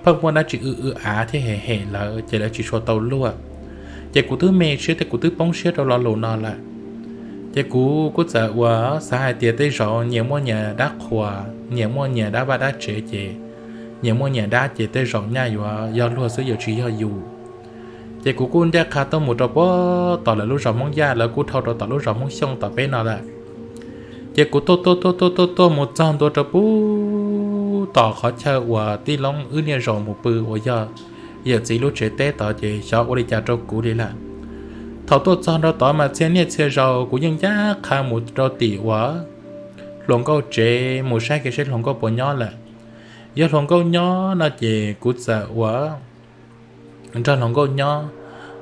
pheej muaj dab tsi w w av thiab hem hem lawv ces lawv tsis tshua tau luag. Ces kuv twb me siab thiab kuv twb poob siab rau lo lus no lawm. Ces kuv kuj txawm ua xav hais tias tej zaum nyias muaj nyias dab qhuas, nyias muaj nyias dab vaj dab tsev ces nyias muaj nyias dab ces tej zaum nyaj yuav yog luag xwb yuav tsis yog yus. Ces kuv kuj ncaj qha tuaj mus rau puag tom lawv lub zos Hmoob Yaj, lawv kuj dhau rau tom lub zos Hmoob Xyooj tom peb no lawm. Ces kuv tuaj tuaj tuaj tuaj tuaj tuaj mus txog ntua rau puag tom qhov chaw uas tij Loob wb niaj zaus mus pw uas yog yawm txiv lub tsev teb tod ces xyov ua li cas rau kuv li lawm. Thaum tuaj txog rau tod mas txhia niaj txhia zaus kuv yeej ncaj qha mus rau tim uas hluas nkauj tsev mus saib kev saib hluas nkauj puas nyob lawm. Yog hluas nkauj nyob no ces kuv txawm ua nrog hluas nkauj nyob.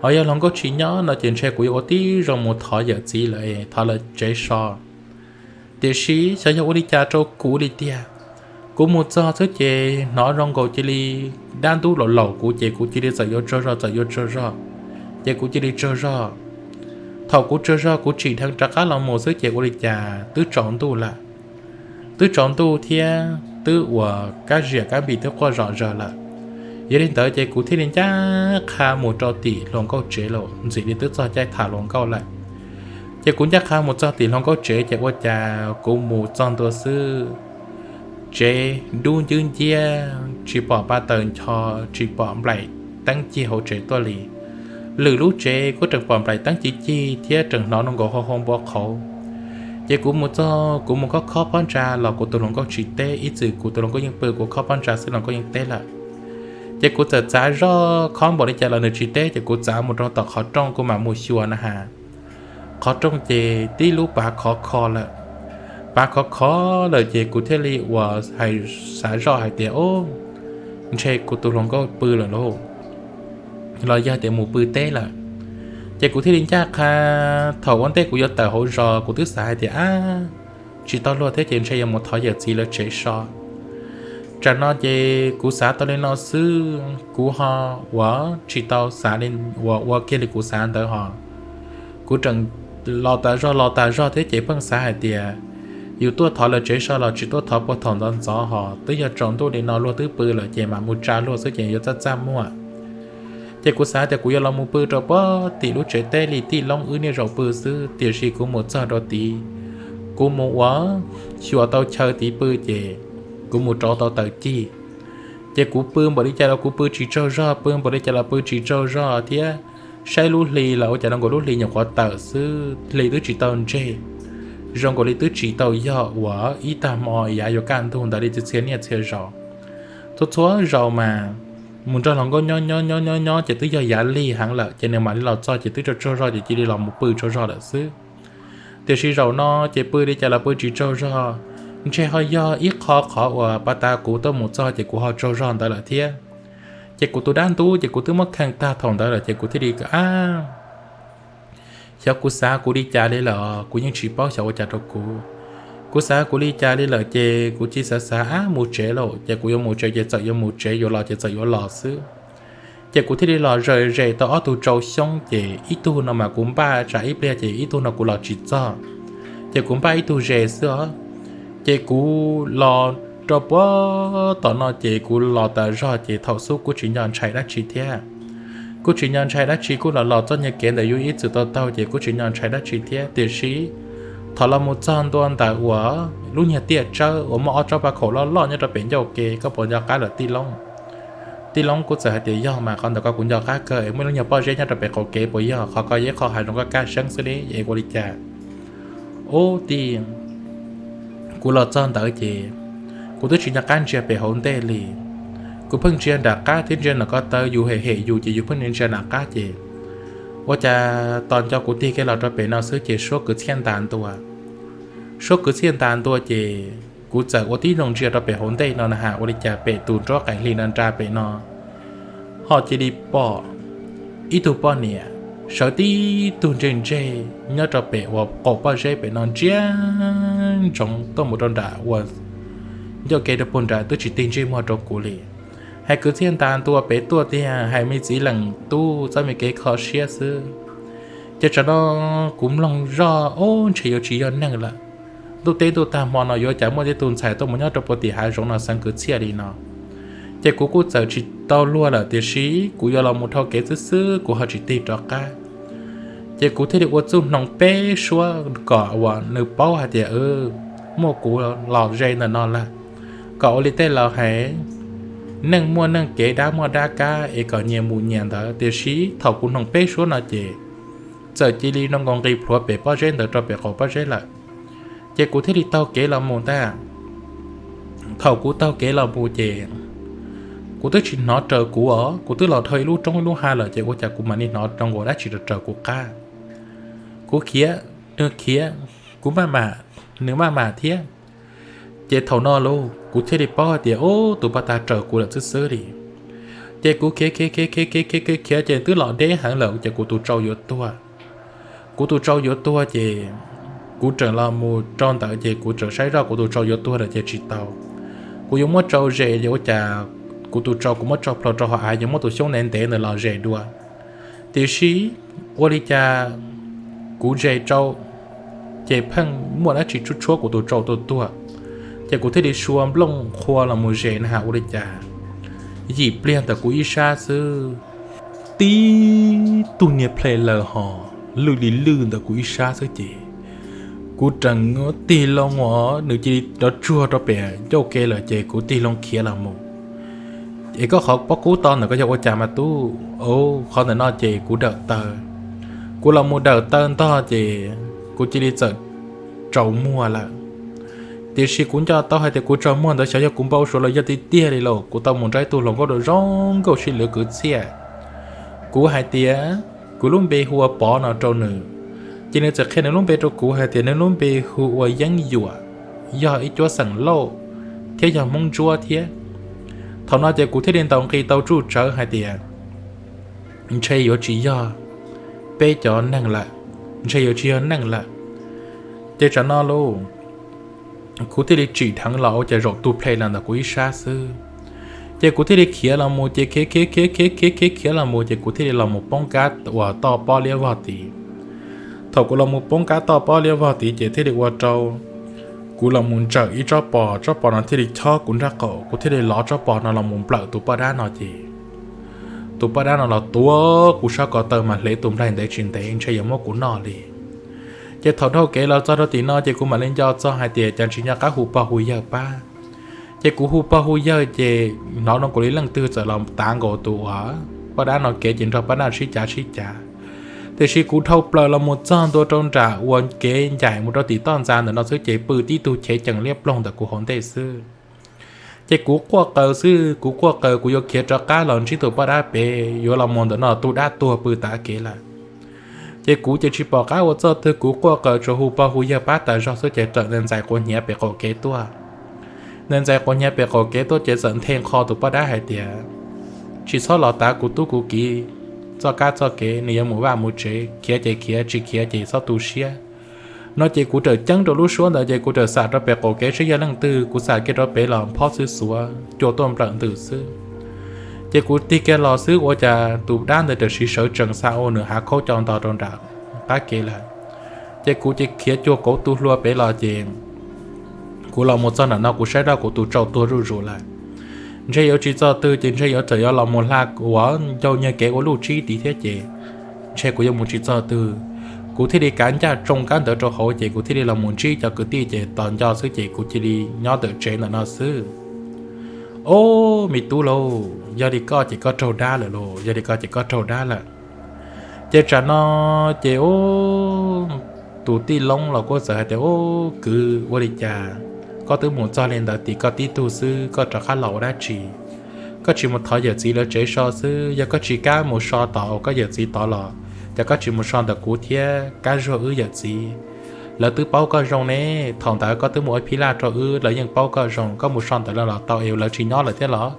Ho yog hluas nkauj tsis nyob no ces ntshe kuv yuav ua tib zoo mus thov yawm txiv lawm, thov lawv tsev so. Tiam sis xyov yog ua li cas rau kuv li tiag, kuv mus txog xwb ces hnov zoo nkaus cia li dab ntub laum laum kuv ces kuv cia li txawm yuav tsaug zog, txawm yuav tsaug zog, ces kuv cia li tsaug zog. Thaum kuv tsaug zog kuv tsim dheev rov qab los mus xwb ces ua li cas twb tsaus ntuj lawm. Twb tsaus ntuj thiab twb uas kab ziam kab npis twb quaj zom zaws lawm. Yog li ntawd ces kuv thiaj li ncaj qha mus rau tim hluas nkauj tsev lawm, ntxim li twb txog caij tham hluas nkauj lawm. Ces kuv ncaj qha mus txog tim hluas nkauj tsev ces ua cas kuv mus txog ntua xwb, tsev dub ncwb nciab, tsis pom pa taws ncho, tsis pom nplaim teeb cig hauv tsev tuaj li. Lwm lub tsev kuj tseem pom nplaim teeb cig cig thiab tseem hnov nkaus hau hau npua qhauv. Ces kuv mus txog kuv mus khob khob pob ntsa los kuv tus hluas nkauj tsis teb, ib txwm kuv tus hluas nkauj yeej pw, kuv khob pob ntsa xwb hluas nkauj yeej teb lawm. Ces kuv txawm txav zoj khob npaum li cas los nws tsis teb ces kuv txav mus rau tom qhov rooj kuv mam mus xyuas na has. Qhov rooj ces tib lub pav khov kho lawm. Pav khov kho lawm ces kuv thiaj li uas hais, xav zoj hais tias, o, ntshe kuv tus hluas nkauj pw lawm lauj, los yog tias mus pw teb lawm. Ces kuv thiaj li ncaj qha, thaum ua ntej kuv yuav tawm hauv zos kuv twb xav hais tias, a, tsis tau luag thiab ces ntshe yuav mus thov yawm txiv lawv tsev so. Tsam no ces kuv xav tau li no xwb, kuv ho uas tsis tau xav li uas ua kiag li kuv xav ntawd ho. Kuv tseem los tas zog los tas zog thiab ces pheej xav hais tias yus tuaj thov lawv tsev so los tsis tuaj thov puag thaum ntxov ntxov ho, twb yog tsaus ntuj li no luag twb pw lawm ces mam mus tsa luag xwb ces yuav txaj txaj muag. Ces kuv xav tias kuv yuav los mus pw rau puag tim lub tsev teb li tij loob wb niaj zaus pw xwb, tiam sis kuv mus txog rau tid, kuv mus uas xyuas tau chaw tid pw ces kuv mus rauv tau taws cig. Ces kuv pw npaum li cas los kuv pw tsis tsaug zog, pw npaum li cas los pw tsis tsaug zog thiab. Saib lub hli los ua cas zoo nkaus lub hli nyuam qhuav tawm xwb, hli twb tsis tau ntseg, zoo nkaus li twb tsis tau yog uas ib tag hmo yav yuav kaj ntug ntawd li txhia niaj txhia zaus. Txhua txhua zaus mas mus nrog hluas nkauj nyob nyob nyob nyob nyob ces twb yog yav lig heev lawm ces nws mam li los txog ces twb tsaug tsaug zog ces cia li los mus pw tsaug zog lawm xwb. Tiam sis zaum no ces pw li cas los pw tsis tsaug zog, ntshe ho yog ib qho qhov uas pas tas kuv tuaj mus txog ces kuv ho tsaug zog ntawd lawm thiab. Ces kuv tus dab ntub ces kuv twb muab kheej tag thaum ntawd lawm ces kuv thiaj li, a, xyov kuv xav kuv li cas li lawm, kuv yeej tsis paub xyov ua cas rau kuv. Kuv xav kuv li cas li lawm ces kuv cia xav xav ab mus tsev lauj, ces kuv yuav mus tsev ces txawm yuav mus tsev, yuav los ces txawm yuav los xwb. Ces kuv thiaj li los ze ze tau ob tug tsau xyoob ces ib tug no mas kuv npaj tsam ib pliag ces ib tug no kuv los tsis txog, ces kuv npaj ib tug ze xwb os. Ces kuv los rau puag tom no ces kuv los tas zog ces thaum xub kuj tsis nco ntshai dab tsi thiab. Kuj tsis nco ntshai dab tsi, kuj los los txoj nyuag kev ntawm yus ib txwm tau taug ces kuj tsis nco ntshai dab tsi thiab. Tiam sis thaum los mus txog ntua ntawm uas lub nyuag tiaj tsawb uas muaj ob tsob paj khaum loj loj nyob rau pem ncauj ke, koj puas nco qab lawm tij Loob? Tij Loob kuj txawm hais tias yog mas, qhov ntawd koj kuv nco qab kawg, muaj lub nyuag pob zeb nyob rau pem qaum kev puas yog? Qhov ko yog ib qho hav zoov koj kaj seeb xwb ne, es ua li cas? Ub tij, kuv los txog ntawd ces kuv twb tsis nco qab ntsia pem hauv ntej li. Kuv pheej ntsia nram qab thiab ntsia nram ko taw, yus hem hem yus ces yus pheej ntsia nram qab ces ua cas tos nco kuv tig kev los rau pem no xwb ces suab kwv txhiaj ntas ntua. Suab kwv txhiaj ntas ntua ces kuv txawm ua tib zoo ntsia rau pem hauv ntej no na has, ua li cas pem tus nraub qaim hli no nra pem no ho cia li pom ib tug poj niam sawv tib tug ntseg ntseg nyob rau pem uas qaum pob zeb pem no ntsia ntsoov tuaj mus rau nram uas ncauj ke rau puag nram, twb tsis tig ntsej muag rau kuv li. Hais kwv txhiaj ntas ntua pem tuaj tiag, hais me txiv leej tub txoj me kev kho siab xwb. Ces tsam no kuv mloog zoj, ub, ntshe yuav tsis yog neeg lawm. Ntuj teb ntuj tag hmo no yuav cas muaj tej tug ntxhais tuaj mus nyob rau puag tim hav zoov no xeev kwv txhiaj li no. Ces kuv kuj txawm tsis tau luag lawm, tiam sis kuv yuav los mus dhau kev xwb xwb, kuv ho tsis tig rov qab. Ces kuv thiaj li ua txuj hnoos peb suab kom uas nws paub hais tias muaj kuv los ze ntawm no lawm, kom ua li tej laus hais, neeg muaj neeg kev, dab muaj dab kab, es kom nyias mus nyias ntawd. Tiam sis thaum kuv hnoos peb suab no ces txawm cia li nrov nkaus nqis plhuav pem pob zeb ntawd rau pem qaum pob zeb lawm. Ces kuv thiaj li taug kev los mus ntag. Thaum kuv taug kev los mus ces kuv twb tsis hnov raws kuv os, kuv twb los dhau ib lub roob ib lub hav lawm ces ua cas kuv mam li hnov zoo nkaus dab tsi raws raws kuv qab. Kuv khiav, nws khiav, kuv maj mam, nws maj mam thiab. Ces thaum no lauj, kuv thiaj li paub hais tias, ub, tus poj niam raws kuv lawm xwb xwb li. Ces kuv khiav khiav khiav khiav khiav khiav khiav ces twb los deb heev lawm ces kuv tus tsau yuav tuag. Kuv tus tsau yuav tuag ces kuv tseem los mus rau ntawd ces kuv tseem saib zoj kuv tus tsau yuav tuag lawm ces tsis tau. Kuv yuav muab tsau zes ua cas kuv tus tsau kuv muab tso plhuav rau hauv av yuav muab tus xyoob ntev ntev ntawd los zes dua. Tiam sis ua li cas kuv zes tsau ces pheej muaj dab tsi tshuab tshuab kuv tus tsau tuag tuag. Ces kuv thiaj li sua nplooj qhua los mus zes na has ua li cas yim pliag ntawm kuv ib sab xwb, tib tug niag ple laws hos lwj li lwj ntawm kuv ib sab xwb ces kuv tseem tig loo os, nws cia li rov tsuag rau pem ncauj ke lawm ces kuv tig loo khiav los mus. Es koj qhov pob kub to ntawm koj yog ua cas mas tub? Qhov ntawm no ces kuv dawm taw. Kuv los mus dawm taw ntog ces kuv cia li txawm tsaus muag lawm. Tiam sis kuv nco tau hais tias kuv tsaus muag ntawd xyov yog kuv npau suav los yog tiag tiag li los kuv tau mus nrog ib tug hluas nkauj rau zoo nkauj sib lwv kwv txhiaj. Kuv hais tias kuv lub npe hu ua Pov no rau nws, ces nws txawm qhia nws lub npe rau kuv hais tias nws lub npe hu ua Yeeb Yuam, yog ib cuab xeem Lauj thiab yog Hmoob Ntsuab thiab. Thaum no ces kuv thiaj li ntaus nqi tau tsuj tsawv hais tias ntshe yuav tsis yog peb cov neeg lawm, ntshe yuav tsis yog neeg lawm. Ces tsam no lauj, kuv thiaj li tsim dheev los ua cas zaum tug ple laws ntawm kuv ib sab xwb. Ces kuv thiaj li khiav los mus ces khiav khiav khiav khiav khiav khiav khiav los mus ces kuv thiaj li los mus poob kab uas toj pob liab vog tid. Thaum kuv los mus poob kab toj pob liab vog tid ces thiaj li ua rau kuv los mus ntsawm ib tsob pos, tsob pos no thiaj li chob kuv nraub qaum, kuv thiaj li lov tsob pos no los mus nplawm tus poj dab no ces tus poj dab no los tuav kuv sab ko taw mas hle tus nplaig ntev tsis ntev ntshe yuav muab kuv noj li. Ces thaum dhau kev los txog rau tim no ces kuv mam li nco txog hais tias cas tsis nco qab hu pog hu yawg pab. Ces kuv hu pog hu yawg ces hnov no kuv li leej twg txawm los tav nkaus tus uas poj dab no kev ces nrog poj dab sib cav sib cav. Tiam sis kuv dhau plaws los mus txog ntua rau nram uas kev ncaim mus rau tim toj ntxa ntawm no xwb ces pw tib tug chev cees liab ploog ntawm kuv hauv ntej xwb. Ces kuv quaj qw xwb, kuv quaj qw kuv yuav khiav rov qab los ntsib tus poj dab pem, yuav los mus ntawm no tus dab tuag pw tav kev lawm. Ces kuv ces tsis pom qab ua txoj twg, kuv quaj qw tsuas hu pog hu yawg pab tas zog xwb ces txawm ntxais quav hniav pem qaum kev tuaj. Ntxais quav hniav pem qaum kev tuaj ces txawm nthe nqho tus poj dab hais tias, tsis txhob los tav kuv tub kuv kiv txoj kab txoj kev, nws yuav mus vaj mus tsev, khiav ces khiav, tsis khiav ces txhob tu siab. No ces kuv txawm ceeb rau lub suab ntawd ces kuv txawm xam rau pem qaum kev seb yog leej twg, kuv xam kiag rau pem los phob xwb xuav cua tuaj nplawm ntws xwb. Ces kuv tig kiag los xwb ua cas tus dab ntawd tam sim sawv tsees xa ua nws hav khaub co nto rau nram qab kev lawm. Ces kuv ces khiav cuag kauv tu hlua pem los ces kuv los mus txog nram no kuv saib rau kuv tus tsau tuag zuj zus lawm. Ntshe yuav tsis txog twg ces ntshe yuav txawm yuav los mus hla uas ncau nyiag kev ua luj tsib tid thiab ces ntshe kuv yuav mus tsis txog twg. Kuv thiaj li kav ncaj tsoo kab ntawd rau hauv ces kuv thiaj li los mus ntsib cov kwv tij ces tos nco xwb ces kuv cia li nyob ntawm tsev ntawm no xwb. Ob, me tub lauj, yog li koj ces koj raug dab lawm lauj, yog li koj ces koj raug dab lawm. Ces tsam no ces ub, tus tij Loob los kuj txawm hais tias, ub kwv, ua li cas koj twb mus txog li ntawd tim koj tib tug xwb, koj rov qab los ua dab tsi? Koj tsis mus thov yawm txiv lawv tsev so xwb, yog koj tsis kam mus so tom uas koj yawm txiv tod los, ces koj tsis mus so ntawm kuv thiab Kab Zuag wb yawm txiv. Lawv twb paub koj zoo ne, thaum ntawd koj twb mus ua phij laj rau wb, lawv yeej paub koj zoo, koj mus so ntawm lawv los tau es lawv tsis nyob lawm thiab los?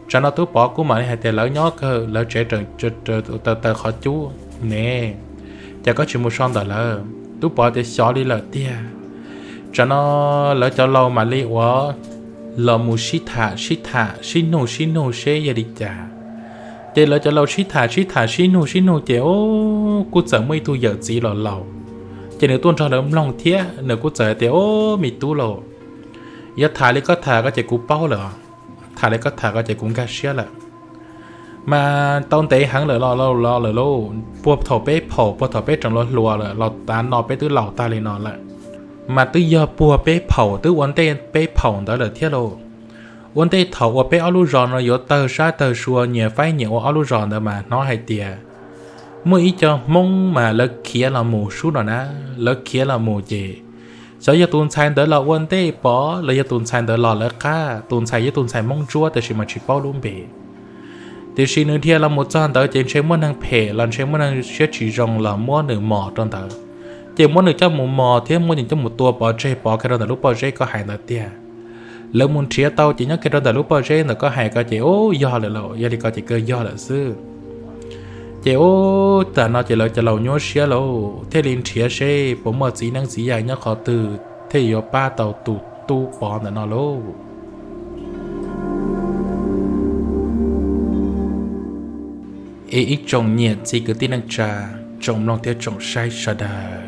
Tsam no Tub Pov kuj mam li hais tias lawv nyob kawg, lawv tsev taws taws qhov cub ne, ces koj tsis mus so ntawm lawv. Tub Pov tias xyov li lawm tiag. Tsam no lawv cov laus mam li ua los mus sib tham sib tham sib nug sib nug seb yog li cas. Ces lawv cov laus sib tham sib tham sib nug sib nug ces kuj txawm muaj ib tug yawm txiv los laus, ces nws tuaj nrog lawv mloog thiab nws kuj txawm hais tias, ub, me tub laus, yog tham li koj tham ko ces kuv paub lawm, tham li koj tham ko ces kuv nkag siab lawm. Mas tau ntev heev lawm los lawm lauj, puag thaum peb phaum, puag thaum peb tseem los hluas lawm los tav no peb twb laus tag li no lawm. Mas twb yog puag peb phaum, twb ua ntej peb phaum ntawd lawm thiab lauj. Ua ntej thaum uas peb ob lub zos no yuav tawg sab tawg sua nyias faib nyias ua ob lub zos ntawd mas hnov hais tias muaj ib co Hmoob mas lawv khiav los mus sub no na, lawv khiav los mus ces xyov yog tus ntxhais ntawd los ua ntej Pov los yog tus ntxhais ntawd los lawv qab, tus ntxhais yog tus ntxhais Hmoob Ntsuab tab sis mas tsis paub lub npe. Tiam sis nws dhia los mus txog ntawd ces ntshe muaj neeg phem los ntshe muaj neeg siab tsis zoo los muab nws mos rau ntawd, ces muab nws coj mus mos thiab muab nws coj mus tua pov tseg pov kiag rau ntawm lub pob zeb koj hais ntawd tiag. Lawv mus nrhiav tau ces nyob kiag rau ntawm lub pob zeb ntawm koj hais ko ces ub yog lawm lauj, yog li ko ces kawg yog lawm xwb. Ces ub tam no ces lawv cov laus nyuaj siab lauj, thiaj li nrhiav seb puas muaj txiv neeb txiv yaig nyob qhov twg thiaj yuav pab tau tus tub Pov ntawm no lauj. Es ib tsoom niam txiv kwv tij neej tsa, tsoom mloog thiab tsoom saib sawv daws,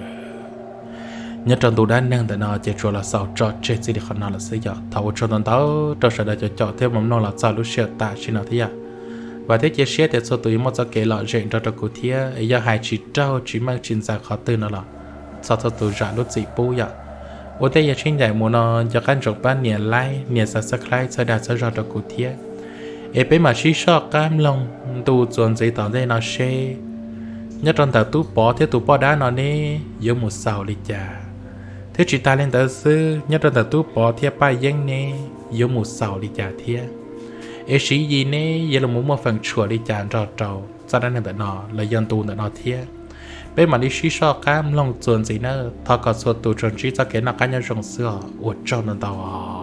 nyob rau ntu dab neeg ntawm no ces tsuas los xaus tso tseg txij li qhov no lawm xwb yom. Thov ua tsaug ntau ntau rau sawv daws cov caum thiab mloog los txog lub sij hawm tam sim no thiab yom. Vam thiab cia siab tias txhua tus yuav muaj txoj kev lom zem nrog rau kuv thiab, es yog hais tsis raug tsis meej tsis ntxaws qhov twg no los thov txhua tus zam lub txim pub yom. Ua ntej yuav sib ncaim mus no nco qab ntsoov pab nias like nias subscribe txhawb dag txhawb zog rau kuv thiab, es peb mam sib soj qab mloog ntu txuas ntxiv tom ntej no seb nyob rau ntawm tub Pov thiab tus poj dab no ne yuav mus xaus li cas, thiab tsis tas li ntawd xwb nyob rau ntawm tub Pov thiab Paj Yeeb ne yuav mus xaus li cas thiab, es Siv Yis ne yuav los muaj feem tshuam li cas nrog rau txoj dab neeg ntawm no los yog ntu ntawm no thiab. Peb mam li sib soj qab mloog txuas ntxiv nawb, thov kom txhua tus tsuas ntsib txoj kev noj qab nyob zoo xwb os, ua tsaug ntau ntau.